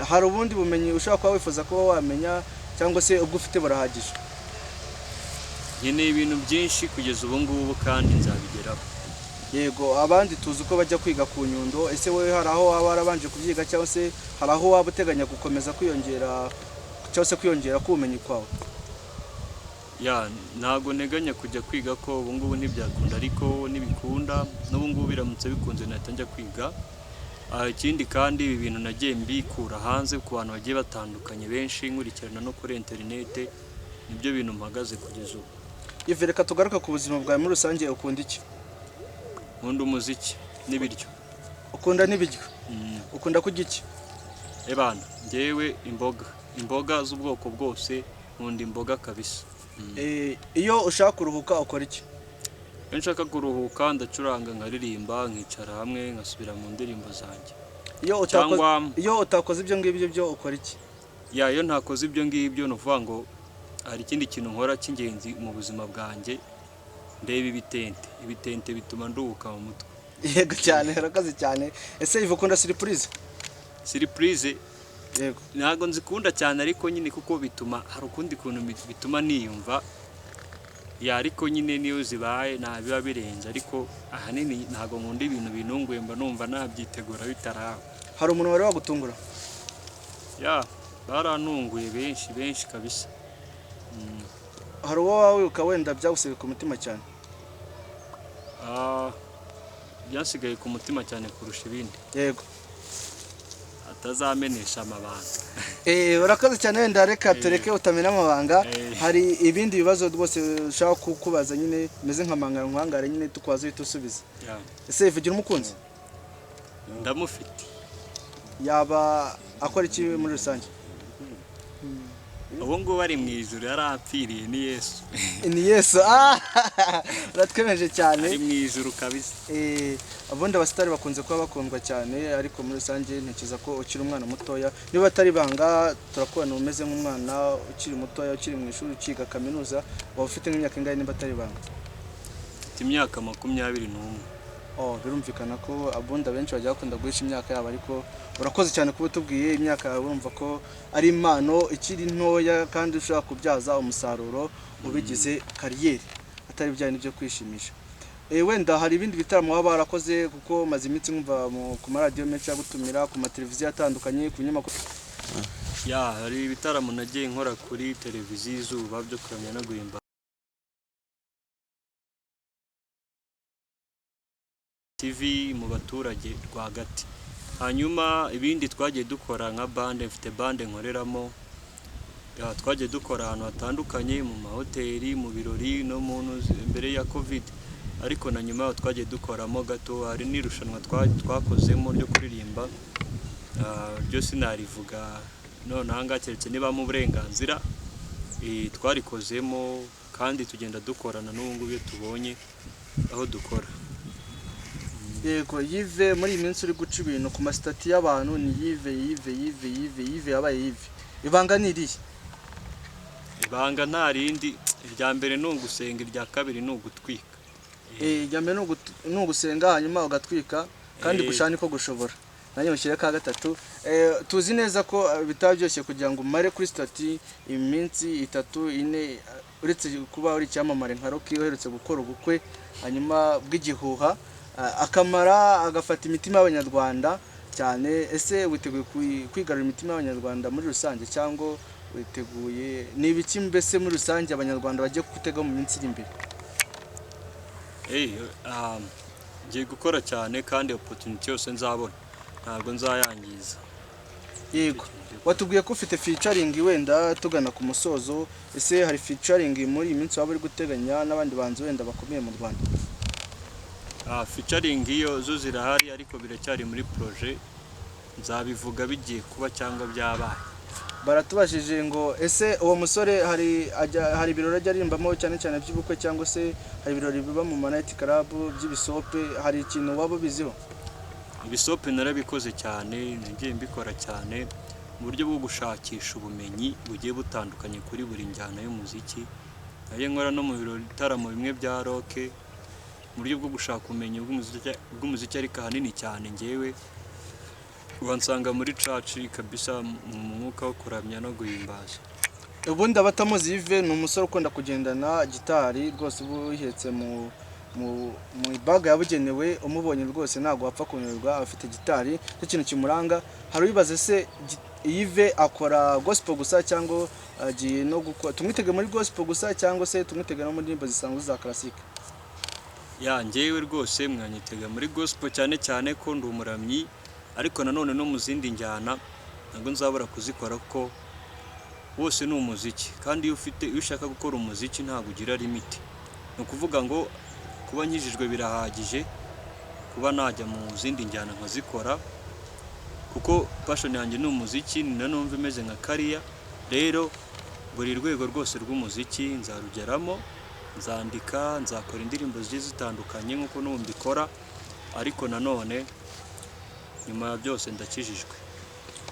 hari ubundi bumenyi ushobora kuba wifuza kuba wamenya, cyangwa se ubwo ufite burahagije? Nkeneye ibintu byinshi kugeza ubu ngubu kandi nzabigeraho. Yego, abandi tuzi ko bajya kwiga ku Nyundo. Ese wowe hari aho waba warabanje kubyiga, cyangwa se hari aho waba uteganya gukomeza kwiyongera cyangwa se kwiyongera k'ubumenyi kwawe? Ya, ntabwo nteganya kujya kwiga ko ubu ngubu ntibyakunda, ariko nibikunda n'ubu ngubu biramutse bikunze nahita njya kwiga. Ikindi kandi ibi bintu nagiye mbikura hanze ku bantu bagiye batandukanye benshi, nkurikirana no kuri interinete, nibyo bintu mpagaze kugeza ubu. Yves, reka tugaruke ku buzima bwawe muri rusange. Ukunda iki? Nkunda umuziki n'ibiryo. Ukunda n'ibiryo? Ukunda kurya iki? Ebana, njyewe imboga, imboga z'ubwoko bwose, nkunda imboga kabisa. Iyo ushaka kuruhuka ukora iki? Iyo nshaka kuruhuka ndacuranga, nkaririmba, nkicara hamwe nkasubira mu ndirimbo zanjye. Iyo utakoze Cyangwa- Iyo utakoze ibyo ngibyo byo ukora iki? Ya, iyo ntakoze ibyo ngibyo, ni ukuvuga ngo hari ikindi kintu nkora cy'ingenzi mu buzima bwanjye: ndeba ibitente. Ibitente bituma nduhuka mu mutwe. Yego cyane, urakoze cyane. Ese Yves, ukunda surprise? Surprise? Yego. Ntabwo nzikunda cyane, ariko nyine kuko bituma hari ukundi kuntu bituma niyumva. Ya, ariko nyine niyo zibaye nta biba birenze, ariko ahanini ntabwo nkunda ibintu binunguye, mba numva nabyitegura bitaraba. Hari umuntu wari wagutungura? Ya, barantunguye benshi benshi kabisa. Hari uwo wawe wibuka wenda byagusigaye ku mutima cyane? Ah, byasigaye ku mutima cyane kurusha ibindi? Yego. Atazamenesha amabanga. Urakoze cyane. Wenda reka tureke utamena amabanga. Hari ibindi bibazo rwose ushaka kukubaza nyine meze nka mangara nkwangare nyine, tukwaza uhita usubiza. Ya. Ese Yves, ugira umukunzi? Ndamufite. Yaba akora iki muri rusange? Ubu ngubu ari mu ijuru, yarapfiriye, ni Yesu. Ni Yesu. Ah, uratwemeje cyane. Ari mu ijuru kabisa. Ubundi abasitari bakunze kuba bakundwa cyane, ariko muri rusange ntekereza ko ukiri umwana mutoya. Niba atari ibanga, turakubona umeze nk'umwana ukiri mutoya, ukiri mu ishuri, ukiga kaminuza. Waba ufite nk'imyaka ingahe niba atari ibanga? Mfite imyaka 21. Oh, birumvikana ko abundi abenshi bajya bakunda guhisha imyaka yabo, ariko urakoze cyane kuba utubwiye imyaka yawe. Urumva ko ari impano ikiri ntoya kandi ushobora kubyaza umusaruro ubigize carrière, atari bya bindi byo kwishimisha. Wenda hari ibindi bitaramo waba warakoze? Kuko maze iminsi nkumva ku maradiyo menshi agutumira, ku mateleviziyo atandukanye, ku binyamakuru. Ya, hari ibitaramo nagiye nkora kuri televiziyo Izuba byo kuramya no guhimba TV mu baturage rwagati. Hanyuma ibindi twagiye dukora nka band, mfite band nkoreramo. Ya, twagiye dukora ahantu hatandukanye, mu mahoteli, mu birori no mu mbere ya Covid, ariko na nyuma yaho twagiye dukoramo gato. Hari n'irushanwa twakozemo ryo kuririmba. Ah, ryo sinarivuga none aha ngaha keretse niba mu burenganzira. Twarikozemo kandi tugenda dukorana n'ubu ngubu iyo tubonye aho dukora. Yego. Yves, muri iyi minsi uri guca ibintu ku ma status y'abantu, ni Yves, Yves, Yves, Yves, Yves, yabaye Yves. Ibanga ni irihe? Ibanga nta rindi: irya mbere ni ugusenga, irya kabiri ni ugutwika. Irya mbere ni ugusenga, hanyuma ugatwika kandi. Gushaka niko gushobora. Nanjye mushyire ka gatatu. Tuzi neza ko bitaba byoroshye kugira ngo umare kuri status iminsi 3, 4, uretse kuba uri icyamamare nka Rocky uherutse gukora ubukwe hanyuma bw'igihuha, akamara agafata imitima y'Abanyarwanda cyane. Ese witeguye kwigarurira imitima y'Abanyarwanda muri rusange, cyangwa witeguye ni ibiki mbese muri rusange Abanyarwanda bagiye kutega mu minsi iri imbere? Hey, ngiye gukora cyane kandi opportunity yose nzabona ntabwo nzayangiza. Yego, watubwiye ko ufite featuring. Wenda tugana ku musozo, ese hari featuring muri iyi minsi waba uri guteganya n'abandi bahanzi wenda bakomeye mu Rwanda? Ah, featuring iyo zo zirahari, ariko biracyari muri projet, nzabivuga bigiye kuba cyangwa byabaye. Baratubajije ngo ese uwo musore hari hari ibirori ajya aririmbamo, cyane cyane by'ubukwe, cyangwa se hari ibirori biba mu ma night club by'ibisope? Hari ikintu waba ubiziho? Ibisope narabikoze cyane, nagiye mbikora cyane mu buryo bwo gushakisha ubumenyi bugiye butandukanye kuri buri njyana y'umuziki. Nagiye nkora no mu birori, bitaramo bimwe bya rock, mu buryo bwo gushaka ubumenyi bw'umuziki, ariko ahanini cyane ngewe wansanga muri church kabisa, mu mwuka wo kuramya no guhimbaza. Ubundi abatamuzi, Yves ni umusore ukunda kugendana gitari rwose, uba uyihetse mu ibaga yabugenewe. Umubonye rwose ntabwo wapfa kunyurwa, afite gitari, nicyo kintu kimuranga. Hari uwibaza se Yves akora gospel gusa cyangwa agiye no gukora, tumwitege muri gospel gusa cyangwa se tumwitege no mu ndirimbo zisanzwe za classic? Ya, njyewe rwose mwanyitega muri gospel cyane cyane ko ndi umuramyi, ariko nanone no mu zindi njyana ntabwo nzabura kuzikora, kuko wose ni umuziki, kandi iyo ufite, iyo ushaka gukora umuziki ntabwo ugira limit. Ni ukuvuga ngo kuba nkijijwe birahagije kuba najya mu zindi njyana nkazikora, kuko passion yanjye ni umuziki, ni na numva imeze nka kariya. Rero buri rwego rwose rw'umuziki nzarugeramo, nzandika, nzakora indirimbo zigiye zitandukanye nk'uko n'ubu mbikora, ariko nanone nyuma ya byose ndakijijwe.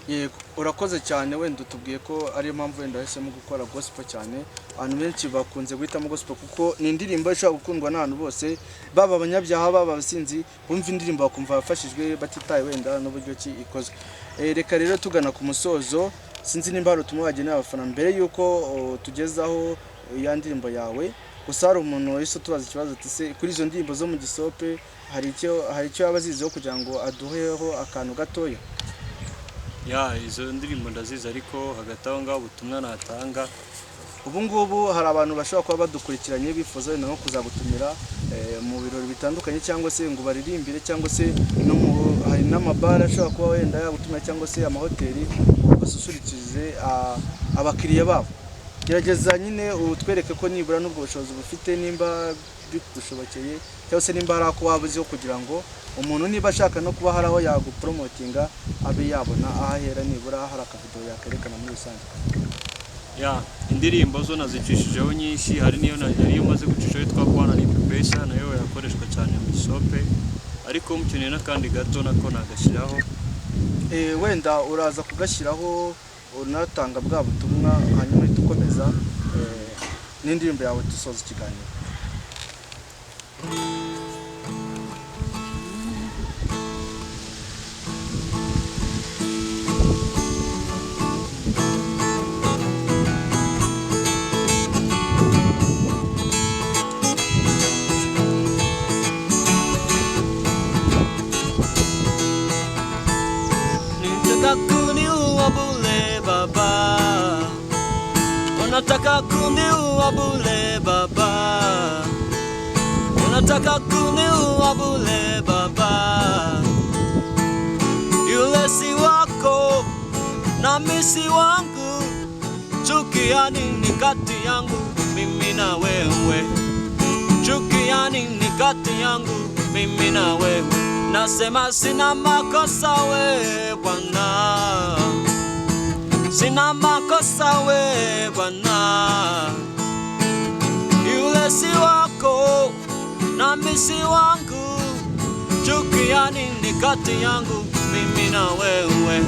Yego, urakoze cyane. Wenda utubwiye ko ariyo mpamvu wenda wahisemo gukora gospel cyane. Abantu benshi bakunze guhitamo gospel kuko ni indirimbo ishobora gukundwa n'abantu bose, baba abanyabyaha, baba abasinzi, bumva indirimbo bakumva bafashijwe, batitaye wenda n'uburyo ki ikozwe. Reka rero tugana ku musozo, sinzi nimba hari ubutumwa wagenera abafana mbere y'uko tugezaho ya ndirimbo yawe. Gusa hari umuntu wahise utubaza ikibazo ati: "Se kuri izo ndirimbo zo mu gisope hari icyo yaba aziziho kugira ngo aduheho akantu gatoya?" Ya, izo ndirimbo ndazizi, ariko hagati aho ngaho ubutumwa natanga, Ubu ngubu hari abantu bashobora kuba badukurikiranye bifuza wenda nko kuzagutumira mu birori bitandukanye, cyangwa se ngo baririmbire, cyangwa se no mu, hari n'amabara ashobora kuba wenda yagutumira, cyangwa se amahoteli ngo basusurukirize abakiriya babo. Gerageza nyine utwereke ko nibura n'ubwo bushobozi bufite, nimba bigushobokeye, cyangwa se nimba hari ako waba uziho, kugira ngo umuntu niba ashaka no kuba hari aho yagupromotinga abe yabona aho ahera, nibura hari akavidewo yakerekana muri rusange. Ya, indirimbo zo nazicishijeho nyinshi. Hari niyo hari iyo maze gucishaho yitwa Bwana ni Pesa, nayo yakoreshwa cyane mu gisope, ariko mukeneye n'akandi gato nako nagashyiraho. Wenda uraza kugashyiraho unatanga bwa butumwa, hanyuma uhita ukomeza n'indirimbo yawe, dusoza ikiganiro. Nitaka kuniua bure baba, unataka kuniua bure baba, unataka kuniua bure baba. Yule si wako nami si wangu, chukia nini kati yangu mimi na wewe? Chukia nini kati yangu mimi na wewe? Nasema sina makosa we Bwana, sina makosa we Bwana. Yule si wako nami si wangu, chukia nini kati yangu mimi na wewe?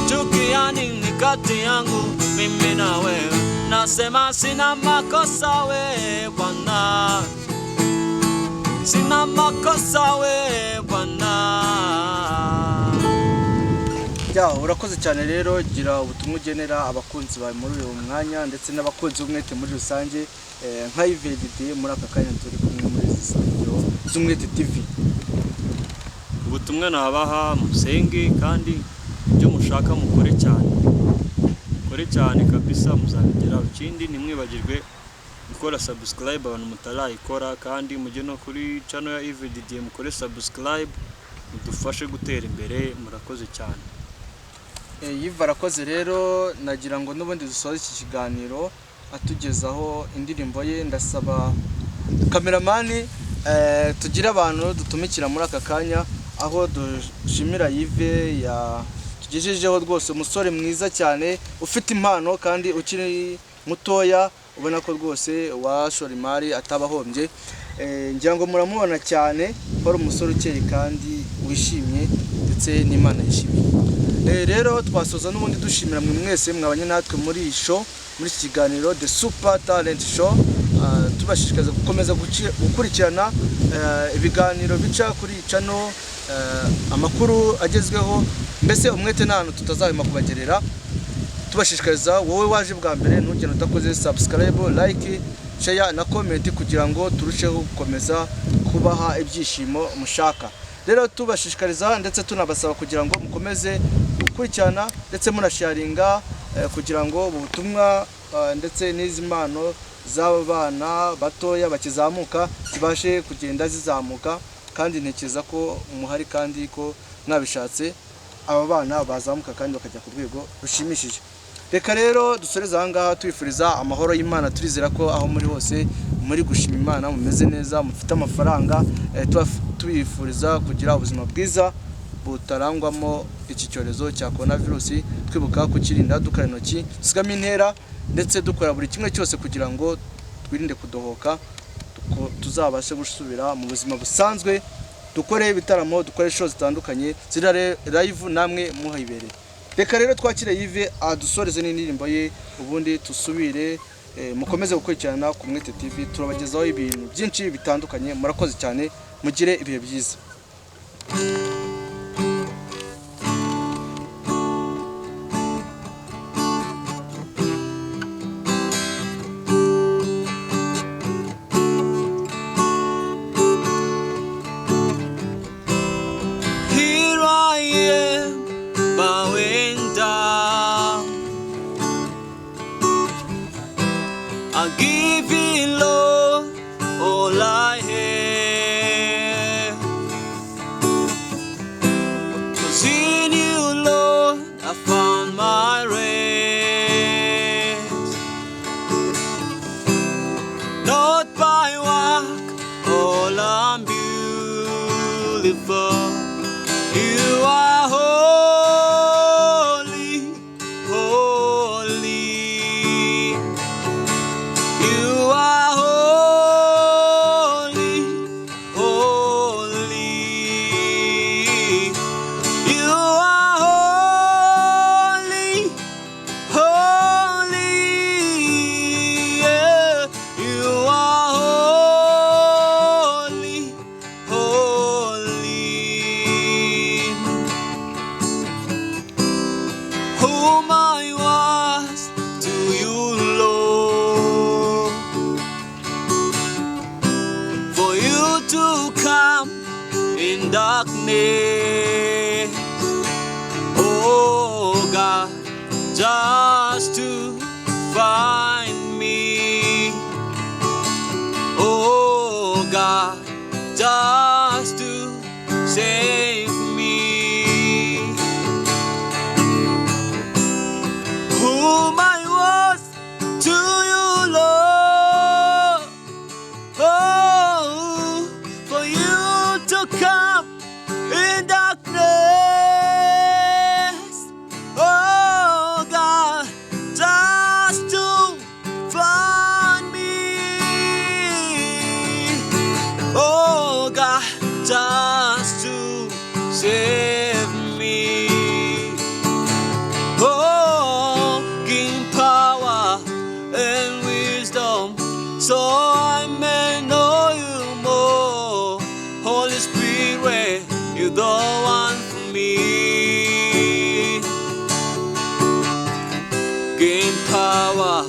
Chukia nini kati yangu mimi na wewe? Nasema sina makosa we Bwana, sina makosa we Bwana. Ya, urakoze cyane. Rero gira ubutumwa ugenera abakunzi bawe muri uyu mwanya, ndetse n'abakunzi b'Umwete muri rusange, nka Yves Didier muri aka kanya turi kumwe muri izi studio z'Umwete TV. Ubutumwa nabaha: musenge, kandi ibyo mushaka mukore cyane, mukore cyane kabisa, muzabigeraho. Ikindi, ntimwibagirwe gukora subscribe abantu mutarayikora, kandi mujye no kuri channel ya Yves Didier mukore subscribe, mudufashe gutera imbere. Murakoze cyane. Yves arakoze. Rero nagira ngo n'ubundi dusoze iki kiganiro atugezaho indirimbo ye. Ndasaba cameraman tugire abantu dutumikira muri aka kanya, aho dushimira Yves yatugejejeho rwose, umusore mwiza cyane ufite impano kandi ukiri mutoya, ubona ko rwose washora imari ataba ahombye. Ngira ngo muramubona cyane ko ari umusore ukeye kandi wishimye, ndetse n'Imana yishimiye. Rero twasoza n'ubundi dushimira mwe mwese mwabanye natwe muri iyi show, muri iki kiganiro The Super Talent Show. Tubashishikariza gukomeza gukurikirana ibiganiro bica kuri iyi channel, amakuru agezweho, mbese Umwete nta hantu tutazahwema kubagerera. Tubashishikariza, wowe waje bwa mbere, ntugende udakoze subscribe, like, share na comment, kugira ngo turusheho gukomeza kubaha ibyishimo mushaka. Rero tubashishikariza ndetse tunabasaba kugira ngo mukomeze gukurikirana ndetse munasharinga, kugira ngo ubu butumwa ndetse n'izi mpano z'aba bana batoya bakizamuka zibashe kugenda zizamuka. Kandi ntekereza ko muhari kandi ko mwabishatse, aba bana bazamuka kandi bakajya ku rwego rushimishije. Reka rero dusoreze aha ngaha, tubifuriza amahoro y'Imana. Turizera ko aho muri hose Muri gushima Imana, mumeze neza, mufite amafaranga. Tubifuriza kugira ubuzima bwiza butarangwamo iki cyorezo cya corona virusi, twibuka kukirinda, dukora intoki, dusigamo intera, ndetse dukora buri kimwe cyose kugira ngo twirinde kudohoka, tuzabashe gusubira mu buzima busanzwe, dukore ibitaramo, dukore show zitandukanye ziri live namwe muhibereye. Reka rero twakire Yves adusoreze n'indirimbo ye, ubundi tusubire. Mukomeze gukurikirana ku Mwete TV, turabagezaho ibintu byinshi bitandukanye. Murakoze cyane, mugire ibihe byiza. Here I am, bowing down. I give you, Lord, all I have. 'Cause in you, Lord, I found my rest. Not by work, all I'm beautiful. You are holy, holy. You are holy, holy. You are holy, holy. Yeah. You are holy, holy. Whom I was to you, Lord, for you to come in darkness, oh God, just to find me, oh God, just to save me. Whom I was to you, Lord. Oh, for you to come in darkness. Oh, God, just to find me. Oh, God, just to save me. Oh, give power and wisdom so I may know you more. Holy Spirit, you're the one for me. Gain power